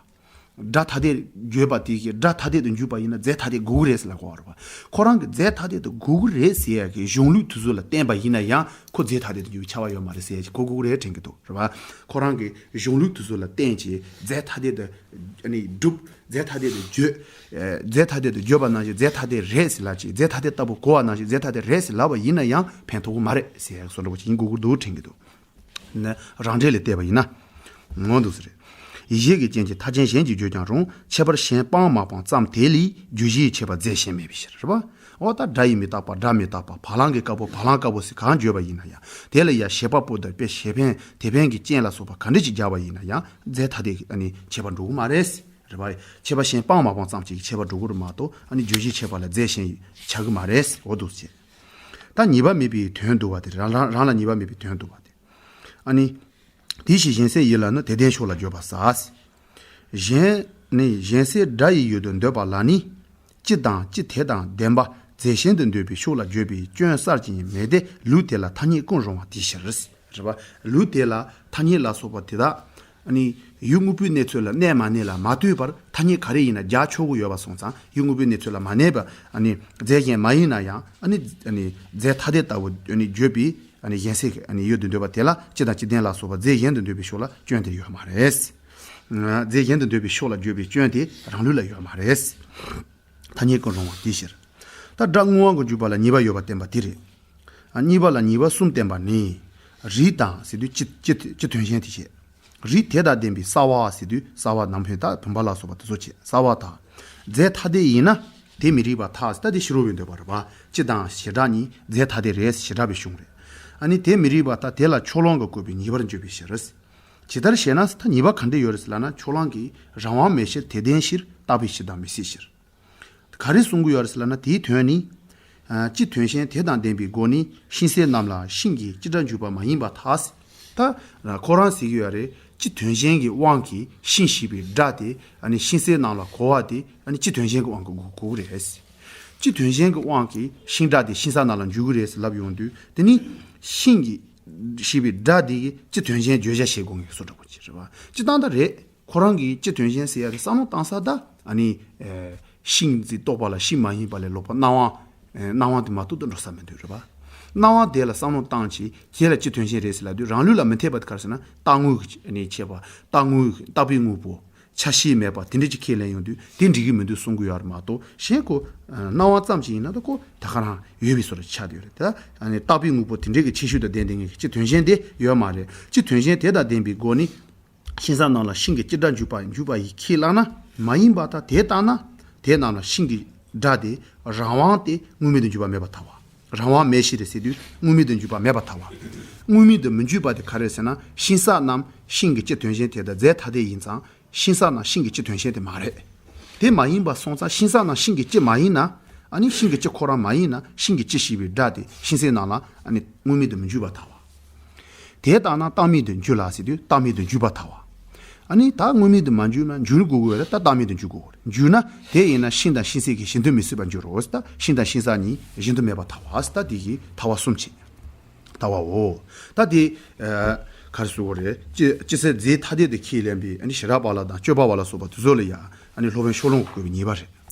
སྒྲ་ཐ་དད་བརྗོད་པ་དེ་གི་སྒྲ་ཐ་དད་དུ་འཇུག་པ་ཡིན་ན་རྫས་ཐ་དད་དགོས་ཀྱི་རེད་ཟེར་ལབ་ཀྱི་ཡོད་རེད་པ། ཁོ་རང་གི་རྫས་ཐ་དད་དུ་དགོས་ཀྱི་རེད་ཟེར་ཡ་གི་གཞུང་ལུགས་དེ་ཚོ་ལ་བརྟེན་པ་ཡིན་ན་ཡང་ཁོ་རྫས་ཐ་དད་དུ་འཇུག་པའི་ཁྱབ་པ་ཡོད་མ་རེད་ཟེར་ཡ་ཅིག་གོ་དགོས་ཀྱི་རེད་དྲན་གྱི་འདུག་རེད་པ། ཁོ་རང་གི་གཞུང་ལུགས་དེ་ཚོ་ལ་བརྟེན་བྱས་རྫས་ཐ་དད་དུ་ཨ་ནི་སྒྲུབ། རྫས་ཐ་དད་དུ་བརྗོད། ཨེ། རྫས་ཐ་དད་དུ་བརྗོད་པ་ནང་བཞིན་རྫས་ཐ་དད་རེད་ཟེར་ལབ་ཅིག་རྫས་ཐ་དད་ལྟ་བུ་གོ་བ་ནང་བཞིན་རྫས་ཐ་དད་རེད་ཟེར་ལབ་པ་ཡིན་ན་ཡང་ཕན་ཐོགས་ཀྱི་མ་རེད་ཟེར་ཡ་བཟོ་འདྲ་པོ་ཅིག་ཡིན་དགོས་ཀྱི་འདུག་དྲན་གྱི་འདུག་ནི་རང་འགྲེལ་ལ་བལྟས་པ་ཡིན་ན། ངོ་འདུག་ཟེར། ཡིད་བྱེད་ཀྱི་རྐྱེན་གྱི་མཐའ་ཅན་གཞན་གྱིས་བརྗོད་ཀྱང་རུང་། ཁྱད་པར་གཞན་སྤང་མ་སྤང་ཙམ་དེ་ལས་བརྗོད་གཞིའི་ཁྱད་པར་རྫས་གཞན་མེད་པའི་ཕྱིར། རེད་པ། འོ་ད་སྒྲ་ཡི་མི་རྟག་པ། སྒྲ་མི་རྟག་པ། བ་ལང་གི་དཀར་པོ་བ་ལང་དཀར་པོ་ཟེར་གང་བརྗོད་པ་ཡིན་ན་ཡང་། དེ་ལ་ཡང་བྱེད་པ་པོ་དང་དཔེ་བྱེད་ཕན་དེ་ཕན་གྱི་རྐྱེན་ལ་སོགས་པ་ག་འདྲ་ཅིག་སྦྱར་བ་ཡིན་ན་ཡང་རྫས་ཐ་དད་ཀྱི་ཨ་ནི་ཁྱད་པར་འགྲོ་གི་མ་རེད། རེད་པ། ཁྱད་པར་གཞན་སྤང་མ་སྤང་ཙམ་ཅིག་གི་ཁྱད་པར་འགྲོ་གི་རེད་མ་གཏོགས་ཨ་ནི་བརྗོད་གཞིའི་ཁྱད་པར་ལ་རྫས་གཞན་ཆགས་ཀྱི་མ་རེད། འོ་འདུག་ཟེར། ད་ཉེས་པ་མེད་པའི་དོན་བསྡུ་བ་དེ་རེད། རང་རང་རང་ལ་ཉེས་པ་མེད་པའི་དོན་བསྡུ་བ་དེ། ཨ་ནི། དེ་བཞིན་གཞན་སེལ་ཡིད་ལ་ནི། དེ་ལྡན་ཕྱོགས་ལ་བརྗོད་པ་ཟ། གཞན་ནི་གཞན་སེལ་སྒྲ་ཡི་ཡུལ་དུ་འདོད་པ་ལ་ནི། སྤྱི་དང་སྤྱི་དེ་དང་ལྡན་པ་རྫས་གཞན་དུ་འདོད་པའི་ཕྱོགས་ལ་བརྗོད་པའི་སྐྱོན་གསར་གྱི་མེད་དེ། ལུགས་དེ་ལ་ཐ་སྙད་ཀུན་རུང་བ་དེའི་ཕྱིར། རེད་པ། ལུགས་དེ་ལ་ཐ་སྙད་ལ་སོགས་པ་དེ་དག་ཨ་ནི་ཡུལ་དངོས་པོའི་གནས་ཚུལ་ལ་གནས་མ་གནས་ལ་མ་ལྟོས་པར་ཐ་སྙད་ག་རེ་ཡིན་ན་རྒྱག་ཆོག་གི་ཡོད་པ་སོང་ཙང་། ཡུལ་དངོས་པོའི་གནས་ཚུལ་ལ་མ་གནས་པ་ཨ་ནི་རྫས་གཞན་མ་ཡིན་ན་ཡང་ཨ་ནི་ཨ་ནི་རྫས་ཐ་དད་ལྟ་བུ་ཨ་ནི་བརྗོད་པའི་ཨ་ནི་གཞན་སེལ་ཨ་ནི་ཡུལ་དུ་འདོད་པ་དེ་ལ་སྤྱི་དང་སྤྱི་ལྡན་ལ་སོགས་པ་རྫས་གཞན་དུ་འདོད་པའི་ཕྱོགས་ལ་སྐྱོན་དེ་ཡོད་མ་རེད། རྫས་གཞན་དུ་འདོད་པའི་ཕྱོགས་ལ་བརྗོད་པའི་སྐྱོན་དེ་རང་ལུགས་ལ་ཡོད་མ་རེད། ཐ་སྙད་ཀུན་རུང་བ་དེའི་ཕྱིར། ད་སྒྲ་བསྔོ་བ་གི་འཇུག་པ་ལ་ཉེས་པ་ཡོད་པ་བསྟན་པ་དེ་རེད། ཨ། གཉིས་པ་ལ་ཉེས་པ་གསུམ་བསྟན་པ་ནི། རིགས་དང་ཟེར་དུས་སྤྱི་སྤྱི་སྤྱི་དོན་གཞན་དེ་བྱེད། རིགས་དེ་དང་ལྡན་པའི་སྲ་བ་ཟེར་དུས་སྲ་བ་ནམ་འཕེན་དང་བུམ་པ་ལ་སོགས་པ་དེ་ཚོ་བྱེད། སྲ་བ་དང་། རྫས་ཐ་དད་ཡིན་ན་དེ་མི་རིགས་པར་ཐལ། ད་དེ་ཕྱི་རོལ་པས་འདོད་པ་རེད་པ། སྤྱི་དང་བྱེ་བྲག་གཉིས་རྫས་ཐ་དད་རེད། བྱེ་བྲག་པའི་གཞུང་རེད། ཨ་ནི་དེ་མི་རིགས་པར་ཐལ། དེ་ལ་ཕྱོགས་ལྷུང་གིས་བཀོད་པའི་ཉེས་པར་འགྱུར་བའི་ཕྱིར། ཇི་ལྟར་ཞེ་ན། ད་ཉེས་པ་ག་འདྲ་ཡོད་རེད་ཟེར་ལབ་ན། ཕྱོགས་ལྷུང་གིས་རང་དབང་མེད་ཕྱིར། དེ་ལྡན་ཕྱིར། རྟག་པའི་ཕྱིར་དང་མི་སྲིད་ཕྱིར། ག་རེ་གསུང་གི་ཡོད་རེད་ཟེར་ལབ་ན། དེའི་དོན་ནི། ཨ། སྤྱི་དོན་གཞན་དེ་དང་ལྡན་པའི་སྒོ་ནས་ཤིང་ཟས་རྣམས་ལ་ཤིང་གི་སྤྱི་སྒྲ་འཇུག་པ་མ་ཡིན་པར་ཐལ། ད་ཁོ་རང་ཟེར་གྱི་ཡོད་རེད། སྤྱི་དོན་གཞན་གྱི་དབང་གིས་ཤིང་ཞེས་པའི་སྒྲ་དེ་ཨ་ནི་ཤིང་སའི་ནང་ལ་གོ་བ་དེ་ཨ་ནི་སྤྱི་དོན་གཞན་གྱི་དབང་གིས་གོ་གོ་གི་རེད། སྤྱི་དོན་གཞན་གྱི་དབང་གིས་ཤིང་སྒྲ་དེ་ཤིང་ས་ནང་ལ་འཇུག་གི་རེད་ཟེར་ལབ་ཡོང་དུས། དེ་ནི་ཤིང་གི་ཞེས་པའི་སྒྲ་དེ་གི་སྤྱི་དོན་གཞན་བརྗོད་བྱ་བྱེད་དགོས་ངེས་སུ་འགྲོ་གི་རེད་བ། སྤྱི་བཏང་ད་རེད། ཁོ་རང་གིས་སྤྱི་དོན་གཞན་ཟེར་ཡ་དེ་བསམ་བློ་བཏང་ས་ད་ཨ་ནི་ཨེ་ཤིང་ཟེར་རྟོགས་པ་ལ་ཤིང་མ་ཡིན་པ་ལས་ལོག་པ་སྣང་བ། ཨེ་སྣང་བ་དེ་མ་གཏོགས་ད་འགྲོ་ས་མི་འདུག་རེད་པ། སྣང་བ་དེ་ལ་བསམ་བློ་བཏང་བྱས་དེ་ལ་སྤྱི་དོན་གཞན་རེད་ཟེར་ལབ་དུས། རང་ལུགས་ལ་མི་འཐད་པ་དེ་ག་རེ་ཟེར་ན། རྟག་དངོས་ཀྱི་ནི་ཁྱད་པར། རྟག་དངོས་རྟག་པའི་དངོས་པོ། ཆ་ཤས་མེད་པ་དེ་འདྲ་ཅིག་ཁས་ལེན་ཡོང་དུས་དེ་འགྲིག་གི་མི་འདུག་གསུང་གི་ཡོད་རེད་མ་གཏོགས། གཞན་ཁོ་སྣང་བ་ཙམ་ཞིག་ཡིན་ན་ད་ཁོ་ད་ག་རང་ཡོད་པའི་བཟོ་འདྲ་ཆགས་བསྡད་ཡོད་རེད། ད་ཨ་ནི་རྟག་པའི་དངོས་པོ་དེ་འདྲའི་གི་ཁྱད་ཆོས་དང་ལྡན་ལྡན་གྱི་སྤྱི་དོན་གཞན་དེ་ཡོད་མ་རེད། སྤྱི་དོན་གཞན་དེ་དང་ལྡན་པའི་སྒོ་ནས་ཤིང་ས་ནང་ལ་ཤིང་གི་སྤྱི་སྒྲ་འཇུག་པ་འཇུག་པ་ཡིས་ཁས་བླངས་ན་མ་ཡིན་པ་དང་། དེ་ལྟ་ན་དེ་རྣམས་ལ་ཤིང་གི་སྒྲ་དེ་རང་དབང་སྟེ་དངོས་མེད་དུ་འཇུག་པ་མེད་པར་ཐལ་བ། རང་དབང་མེད་ཤིང་རེད་ཟེར་དུས་དངོས་མེད་དུ་འཇུག་པ་མེད་པར་ཐལ་བ། དངོས་མེད་དུ་མི་འཇུག་པ་དེ་ག་རེ་ཟེར་ན། ཤིང་ས་རྣམས་ཤིང་གི་སྤྱི་དོན་གཞན་དེ་དང་རྫས་ཐ་དད་ཡིན་ཙང་། ཤིང་ས་རྣམས་ཤིང་གི་སྤྱི་དོན་གཞན་དེ་མ་རེད། དེ་མ་ཡིན་པ་སོང་ཙང་། ཤིང་ས་རྣམས་ཤིང་གི་སྤྱི་མ་ཡིན་ན། ཨ་ནི་ཤིང་གི་སྤྱི་ཁོ་རང་མ་ཡིན་ན། ཤིང་གི་སྤྱི་ཞེས་པའི་སྒྲ་དེ་ཤིང་སའི་ནང་ལ་ཨ་ནི་དངོས་མེད་དུ་མི་འཇུག་པར་ཐལ་བ། དེ་ལྟ་ན་བཏང་མེད་དུ་འཇུག་ལ་ཟེར་དུས་བཏང་མེད་དུ་འཇུག་པར་ཐལ་བ། ཨ་ནི་ད་དངོས་མེད་དུ་མ་འཇུག་ན་འཇུག་དགོས་ཀྱི་ཡོད་རེད། ད་བཏང་མེད་དུ་འཇུག་དགོས་ཀྱི་རེད། འཇུག་ན་དེ་ཡིན་ན་ཤིང་དང་ཤིང་སའི་གི་གཞན་དོན་མི་སྲིད་པར་འགྱུར་རོ། ད་ཤིང་དང་ཤིང་ས་གཉིས་གཞན་དོན་མེད་པར་ཐལ་བ་ཟེར། ད་དེ་གི་ཐལ་བ་གསུམ་བྱས། ལྟ་བའོ། ད་དེ་ཨ་ག་རེ་ཟེར་དགོས་རེད། སྤྱི་སྤྱི་སའི་རྫས་ཐ་དད་དུ་ཁས་ལེན་པའི་ཨ་ནི་ཞི་རགས་པ་ལ་དང་སྤྱོད་པ་པ་ལ་སོགས་པ་དེ་ཚོ་ལ་ཡང་ཨ་ནི་སློབ་དཔོན་ཕྱོགས་ལྷུང་གིས་བཀོད་པའི་ཉེས་པ་རེད།